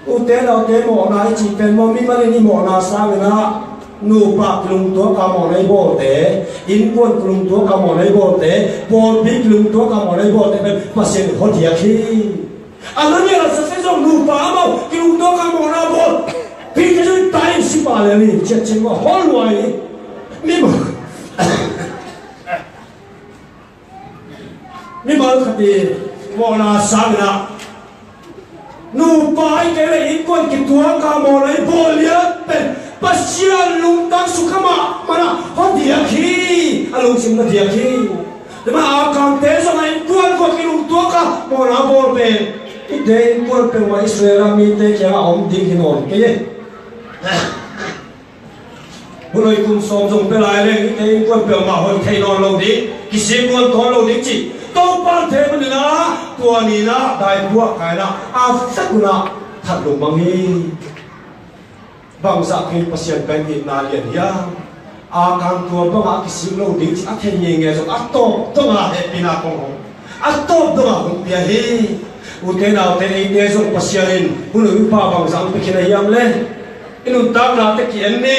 Ute naute, mawhna i cih pen maw, mimal in i mawhna sangin ah, nupa kilungtuak a mawhna i bawlte, innkuan kilungtuak a mawhna i bawlte, pawlpi kilungtuak a mawhna i bawlte pen Pasian in hotiak hi. A na nih a sase zong nupa amau kilungtuak a mawhna bawl. Peter zong tai in sipa le ni ciat cin maw, hol luai ni. Mimal. Mimal khat i mawhna sangin ah, nupa i kei le innkuan kituak a mawhna i bawl lian pen Pasian lungtang sukha mahmah a, hong diak hi, a lungsim na diak hi. Tua mah a Akante zong a innkuan khua kilungtuak a mawhna bawl pen Hihte innkuan peuhmah Israel a mite kiangah a om ding hi nawn kei e. Hun hoih kum sawm zong pia lai leng hihte innkuan peuhmah hoih thei nawn lo ding, kisik nawn tawn lo ding cih Topa thei manin ah, tua ni-in ah daipuak kai-in ah a fek un ah that lungmang hi. Bangzah kei Pasian pen itna lian hiam? Akan tua bangah kisik lo ding cih a thei ngeingei zong a tawp dongah hehpihna kong hong, a tawp dongah hong pia hi. Ute naute, eite zong Pasian in hun hoih hun pha bangzah hong pia khin a hiam le? I nuntaknate ki-en ni.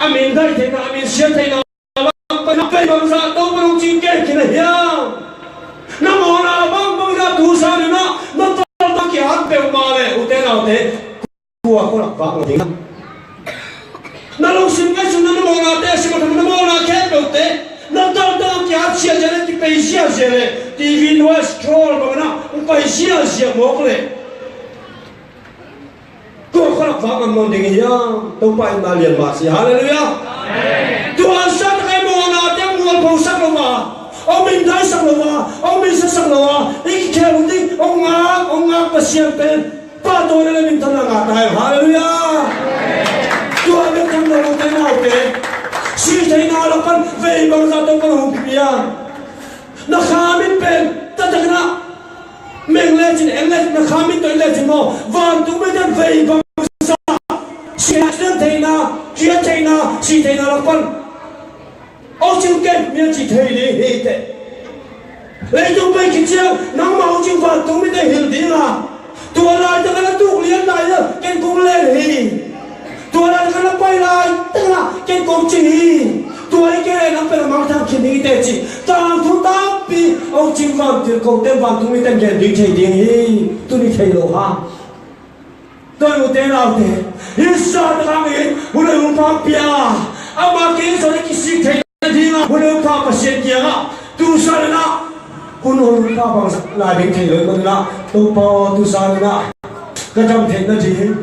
A mindaih theihna, a minsiat theihna bangzah Topa hong cing kem khin a hiam? Na mawhna bang bangzah tu zan in ah na tawltang ki-at peuhmah leh, ute naute, tua khualak vak ngam ding. Na lungsim ngaihsutna, na mawhnate a sim a tham, na mawhna khempeuhte na tawltang ki-at ziahziah leh, kipei ziahziah leh, TV nuai scroll bangin ah hong pai ziahziah mawk leh, tua khualak vak ngam nawn ding hiam? Topa itna lian mah si. Halleluiah. Tua zah tak a i mawhnate hong mualphosak lo a, hong mindaisak lo a, hong minsiatsak lo a, i kikhel ding hong ngak, hong ngak Pasian pen pahtawi leh minthanna ngah ta hen. Halleluiah. Tua bek tham lo, ute naute, sih theihna lak pan vei bangzah Topa hong pia? Na kha min pen taktak in ah, meng lecin, en lecin, na kha min tawh en lecin maw, vantung mite in vei bangzah sih theihna, kiat theihna, sih theihna lak pan hong cing kem, mi a cih thei ding hi teh. Leitung pai khit ciang nangmah hong cing vantung mite hilh ding a, tua laitak a na tuk lian lai a ken kong len hi. Tua laitak a na pai laitak a ken kong cing hi. Tua hi kei leh nang pen a mangthang khin ding hi teh, cih tangthu tampi hong cing vantil kote in, vantung mite in gen ding thei ding hi. Tuni thei lo hang. Tua, ute naute, hih zah tak hangin hun hoih hun pha pia, ama kiang sawt i kisik theihna dingin ah hun hoih hun pha Pasian kiangah tu zan in ah, hun hoih hun pha bangzah lai ding thei lo ahih manin ah, Topa aw, tu zan in ah ka dam theihna ding,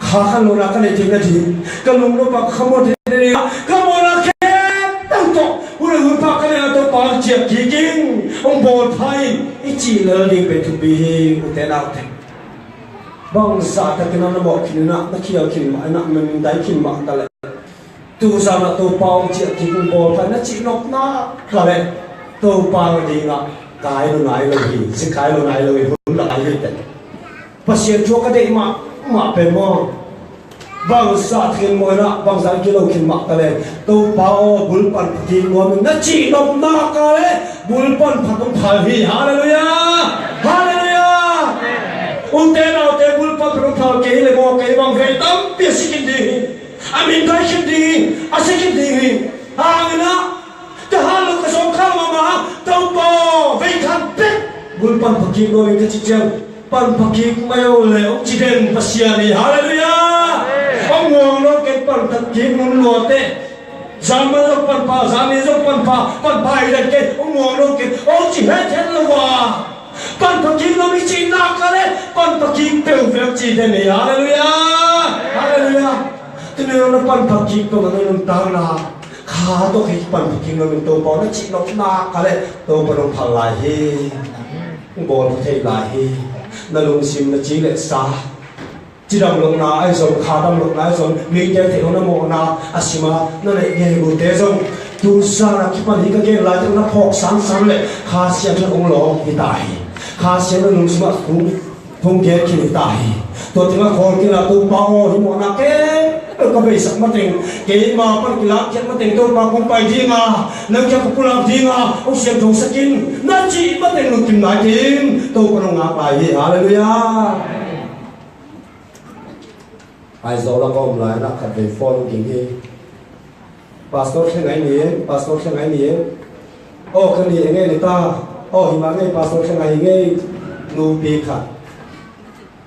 kha khan lohna ka neih theihna ding, ka lungdam a ka khamuan theihna ding, ka mawhna khempeuh tawh hun hoih hun pha ka neih a, Topa, hong ciah kik in, hong bawl pha in, i cih lel ding pen thupi hi, ute naute. Bangzah takin ah na mawh khin in ah, na khial khin mah in ah, na mindai khin mah ta leh, tu zan ah Topa hong ciah kik in, bawl pha in, na cih nop nak leh, Topa na dingah kai lo nai lo hi, zi kai lo nai lo hi, hun la kai hi teh. Pasian thu ka deih mahmah pen maw, bangzah takin mawh in ah, bangzah in kilo khin mah ta leh, Topa aw, bul pan pha kik nuam in, na cih nop nak leh bul pan pha kong phal hi. Halleluiah. Halleluiah. Ute naute, bul pan pha kong phal kei hi leh maw, kei bang vei tampi a si khin ding hi. A mindai khin ding hi. A si khin ding hi. Hangin ah, ka hat lo, ka zawngkhal mahmah, Topa aw, vei khat bek bul pan pha kik nuam in ka cih ciang, pan pha kik mai o leh hong ci den Pasian hi. Halleluiah. Hong muang lo ken, pan pha kik nung lua teh. Zan man zong pan pha, zan ni zong pan pha, pan pha hi den ken, hong muang lo ken, hong ci hethet lo a, pan pha kik nuam i cih nak leh pan pha kik peuh vek ci den hi. Halleluiah. Halleluiah. Tuni na pan pha kik peuh a, na nuntakna kha tawh kei pan pha kik nuam in, Topa aw, na cih nop nak leh Topa in hong phal lai hi. Hong bawl pha thei lai hi. Na lungsim, na ci leh sa, cidam lohna ahi zong, khadam lohna ahi zong, mite theih loh na mawhna a sim a na neih ngei, ute zong, tu zan a kipan hih ka gen laitak na phawk sansan leh Kha Siangtho in hong lawng hi ta hi. Kha Siangtho in lungsim ah hong, hong gen khin hi ta hi. Tua teng ah khawl kei in ah, Topa aw, hih mawhna khempeuh ka beisak mateng, keima pan kilakhiat mateng Topa kong pai ding a, nang kiang ka pulak ding a, hong siangthosak in, na cih mateng lungkim nai kei in, Topa in hong ngak lai hi. Halleluiah. Aizawl a ka om lai-in ah khatvei phone ging hi. Pastor Thlengai ni, Pastor Thlengai ni. Aw, ka ni eng e, ni ta. Aw, hi mah ngei, Pastor Thlengai hi ngei. Nupi khat.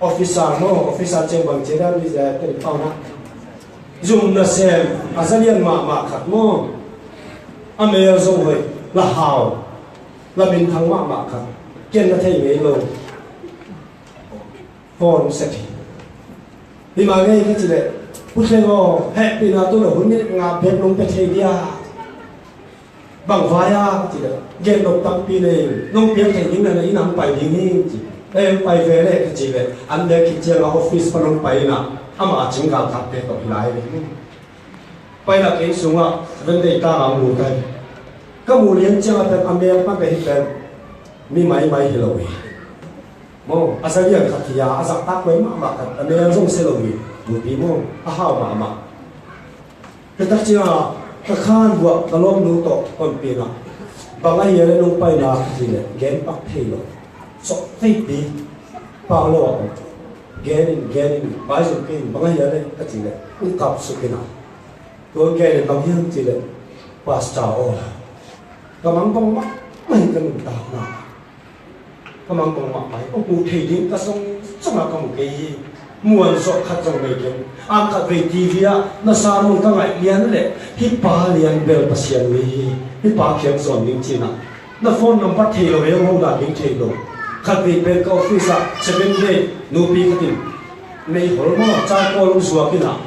Officer maw, officer ciang bang ci dan ni, eh, telephone ah. Zum nasem a za lian mahmah khat maw. A mel zong hoih, la hau, la minthang mahmah khat. Ken na thei ngei lo. Phone sek hi. Hi mah ngei ka cih leh, Pu Thleng aw, hehpihna tawh na hun minute nga bek nong pia thei dia? Bang vai a ka cih leh, gen nop tampi nei, nong piak theih ding na, na inn ah hong pai ding hi ci. Ei, pai ve leh ka cih leh, an leh khit ciangah office pan hong pai inah, amah a cing galkapte tawh hi lai ve. Pai inah ka inn sungah Seventh Day ta a hong lut ai. Ka muh lian ciangah pen a mel pan ka hih pen mi maimai hi lo hi. Maw, a za lian khat hi a, a zahtak mai mahmah khat, a mel zong sia lo hi. Nupi maw, a hau mahmah. Ka tak ciangah ka khan buah ka lawmnu tawh pampi inah, bang ahi a leh nong paina ka cih leh gen pak thei lo. Sawh veipi, pak lo a om. Gen in, gen in, pai zong kei in, bang ahi a leh ka cih leh hong kap suk inah. Tua gen in bang hiam cih leh, Pastor aw, ka mangbang mahmah hi ka nuntakna. Ka mangbang mahmah hi, kong muh thei ding ka zong zongah ka mu kei hi. Muan zawh khat zong nei keng. Ang khatvei TV ah na sermon ka ngaih lian leh, hih pa lian bel Pasian mi hi, hih pa kiang zawn ding ci inah, na phone number thei lo, hong hona ding thei lo. Khatvei pen ka office ah Seventh Day nupi khat in meihol maw, charcoal hong zuak inah,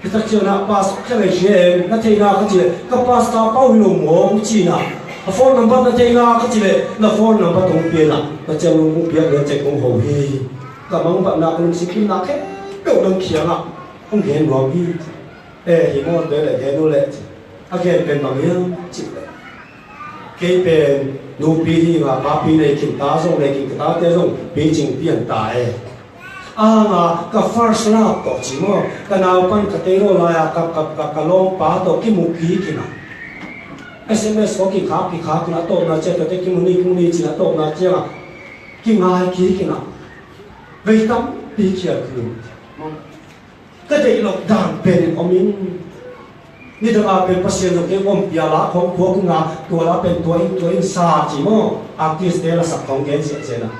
Hi tak ciangah pastor khat lei hi em, na theihna ka cih leh, ka pastor pa uh hi lo maw, hong ci inah. A phone number na theihna ka cih leh, na phone number tawh hong pia inah, na ciang hong piak leh ciang kong ho hi. Ka mangbatna, ka lungsim kimna khempeuh nang kiangah hong gen nuam hi. Eh, hi maw, tua leh gen uh leh ci. A gen pen bang hiam cih leh, kei pen nupi hi ing a, papi nei khin, ta zong nei khin, ka tate zong picing pian ta e. Anga ka first love tawh ci maw, ka naupan ka tei lo lai-a ka, ka, ka, ka lawmpa tawh kimu kik inah, SMS ko kikhak kikhak inah, a tawpna ciang tuate kimu ni, kimu ni ci inah, a tawpna ciangah kingai kik inah, vei tampi khial khin. Ka deih loh dan pen in om in, nidang a pen Pasian zong kei ompih a, la khawng khua kung a, tua la pen tua in, tua in sa ci maw, artist te lasak khawng gen ziahziah inah,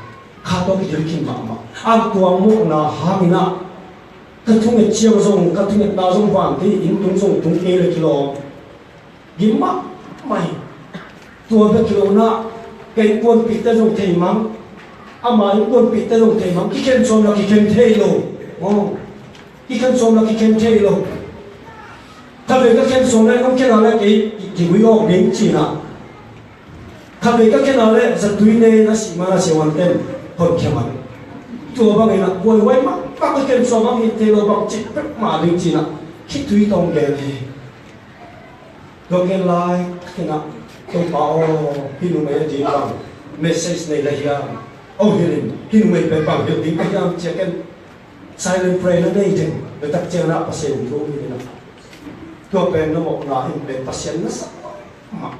kha tawh kidil khin mahmah. Ang tua mawhna hang inah, ka thunget ciang zong, ka thungetna zong van kei, inn tung zong tung kei leh kilawm. Gim mahmah hi. Tua bek hi lo inah, ka innkuanpihte zong thei mang, ama innkuanpihte zong thei mang, kikhen sawm la kikhen thei lo. Aw, kikhen sawm la kikhen thei lo. Khatvei ka khen sawm leh, nong khen a leh kei ki, kigui awk ding ci inah. Khatvei ka khen a leh zatui ne na sih man a, siavuante'n honkhia man. Tua bang inah buaihuai mahmah, ka khen sawm bang hi thei lo, bang cih peuhmah ding ci inah, khitui tawh hong gen hi. Dong gen lai, kina, Topa aw, hih numei a ding bang message nei la hiam? Aw, hilh in, hih numei pen bang hilh ding ka hiam ci-a ken silent prayer na nei ding. Tua tak ciangin ah Pasian thu hong hilh in ah. Tua pen na mawhna in pen Pasian na sak mah.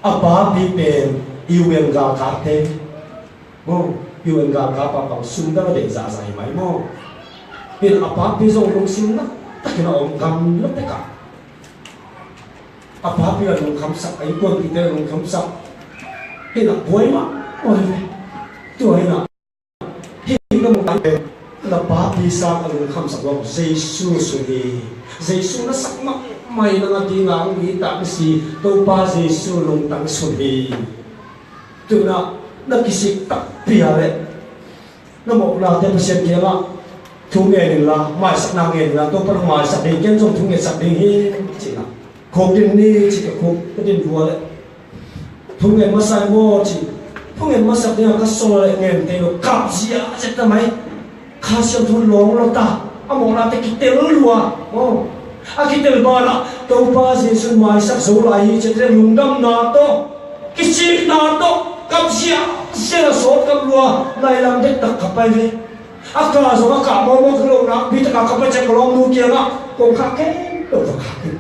A papi pen U N galkapte. Maw, U N galkap a bang sum dang a deih zahzah hi mai maw. Hih a papi zong lungsim nak takin a om, gamla tek ah. A papi a lungkhamsak, a innkuanpihte a lungkhamsak. Hih na buai mahmah hi ve. Tua hi na, hih na mawhna pen na papi sang a lungkhamsak lo Jesu sun hi. Jesu na sak mahmah hi, nang a ding a hong hi tak na si Topa Jesu lungtang sun hi. Tu-in ah na kisik takpi a leh na mawhnate Pasian kiangah thu ngen inla, maisakna ngen inla, Topa nong maisak ding, ken zong thu ngetsak ding hi, ci-in ah. Khuk din ni, ci ka khuk, ka din lua leh. Thu ngen masa in maw, ci. Thu ngen masak ding a ka sawl leh ngen thei lo, kap ziahziah ta mai. Kha Siangtho lawng lo ta, a mawhnate kitel lua. Aw. A kitel banah Topa Jesu in maisak zo lai hi, ci-a lungdamna tawh, kisikna tawh, kap ziahziah a sawt kap lua, nai lam dektak kap ai ve. A kah zong a kah mawkmawk hi lo nakpi tak a kap a, ci-a ka lawmnu kiangah kong khak khempeuh va khak in.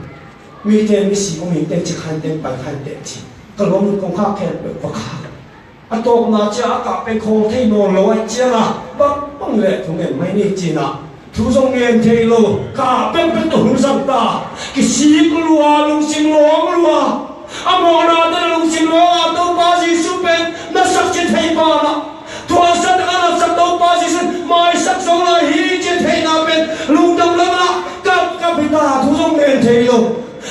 Mite misi om hi teh, ci kha in teh, pai kha in teh, ci. Ka lawmnu kong khak khempeuh va khak. A tawpna ciang a kah pen khawl thei nawn lo ahih ciangin ah, bangbang leh thu ngen mai ni, ci-in ah. Thu zong ngen thei lo, kah pekpek tawh hun zang ta. Kisik lua, lungsim lawng lua. A mawhnate na lungsim lawng a, Topa Jesu pen na sak cih theih banah, thuakzawh tak a na sak Topa Jesu in maisak zo lai hi cih theihna pen lungdam lam ah kap kap hi ta, thu zong ngen thei lo.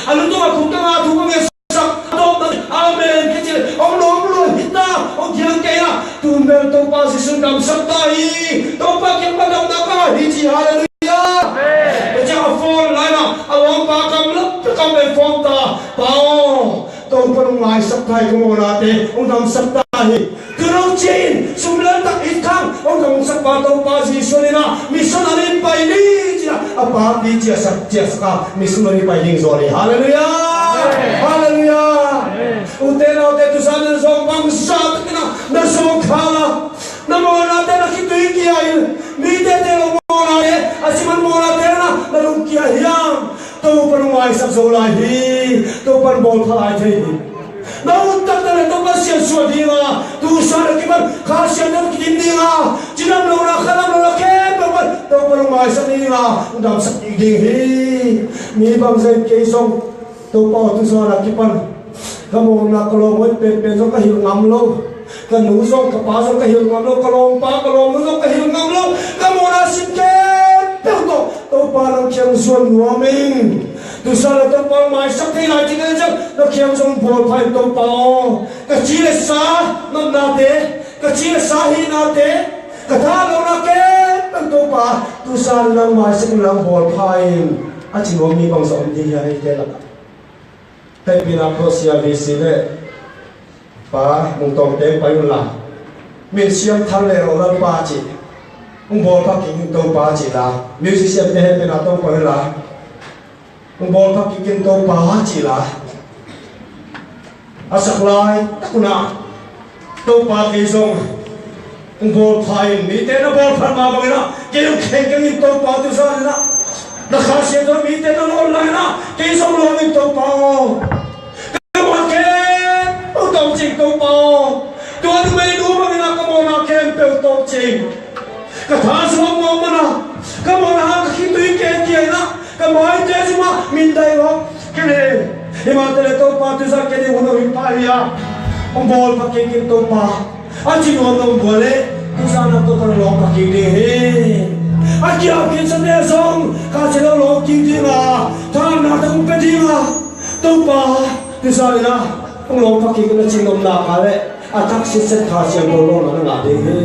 A lungdam a khuk dang a thu ka ngen sak, a tawpna, amen, ka ci leh hong lawm lua hi ta, hong thiang kei a, tun bel Topa Jesu in damsak ta hi, Topa kiang pan damna ka hi ci, halleluiah. Amen. Tua ciang a phone line ah a lawmpa kam lam, kam pen phone ta, Pa aw, Topa nong maisak ta hi, ka mawhnate hong damsak ta hi. Tun hong ci-in sum le lam tak it khang hong damsak pa Topa Jesu in ah, missionary pai ni ci-in ah, a pa pi ciahsak ciahsak a, missionary pai ding zaw hi. Halleluiah. Halleluiah. Ute naute, tu zan in zong bangzah takin ah na zawngkhal a, na mawhnate na khitui kia in, mite teel lo mawhnate, a siman mawhnate na na lungkia hiam? Topa nong maisak zo lai hi. Topa nong bawlpha lai thei hi. Na ut taktak le Topa siansuah ding a, tu zan a kipan Kha Siangtho kidim ding a, cidam lohna khadam lohna khempeuh pan Topa nong maisak ding a, nong damsak ding hi. Mi bangzah in kei zong Topa aw, tu zan a kipan ka mawhna ka lawm hoih penpen zong ka hilh ngam lo. Ka nu zong ka pa zong ka hilh ngam lo. Ka lawmpa ka lawmnu zong ka hilh ngam lo. Ka mawhna sin khempeuh tawh Topa nang kiang zuan nuam ing. Tu zan a Topa maisak thei lai ci ka hih ciang na kiang zong bawlpha in Topa aw. Ka ci le sa natnate, ka ci le sa hihnate, ka tha lohna khempeuh Topa, tu zan nang maisak in nang bawlpha in, a ci nuam mi bangzah om ding hi a, eite lakah. Hehpihna Croatia V C le Pa Mung Tawng Teng pai unla, min siam thang le lo Lalpa ci, hong bawlpha kik in Topa ci la, musician te hehpihna tawng pai unla, hong bawlpha kik in Topa ci la, a sak lai tak un ah Topa kei zong hong bawlpha in, mite na bawlpha mah bangin ah kei hong khengkheng in Topa, tu zan in ah na Kha Siangtho mite na lawn lai in ah kei zong lawm in Topa aw. Ka mawhna khempeuh tawng ci ing Topa aw. Tua numei nu bangin ah ka mawhna khempeuh tawng ci ing. Ka tha zuak mawk man a, ka mawhna hang ka khitui kia kia in ah, ka maite sungah mindai mawk. Kei le, hi mah teh le Topa, tu zan kei ding hun hong hi pah hi a, hong bawlpha kik in Topa, a ci nuam lo bang leh, tu zan a Topa nong lawngpha kik ding hi. A kiam khin sa te zong Kha Siangtho lawng kik ding a, thahatna tak hong pia ding a, Topa, tu zan in ah hong lawngpha kik in, a ci nuam nak leh a thak sitset Kha Siangtho lawng na ngah ding hi.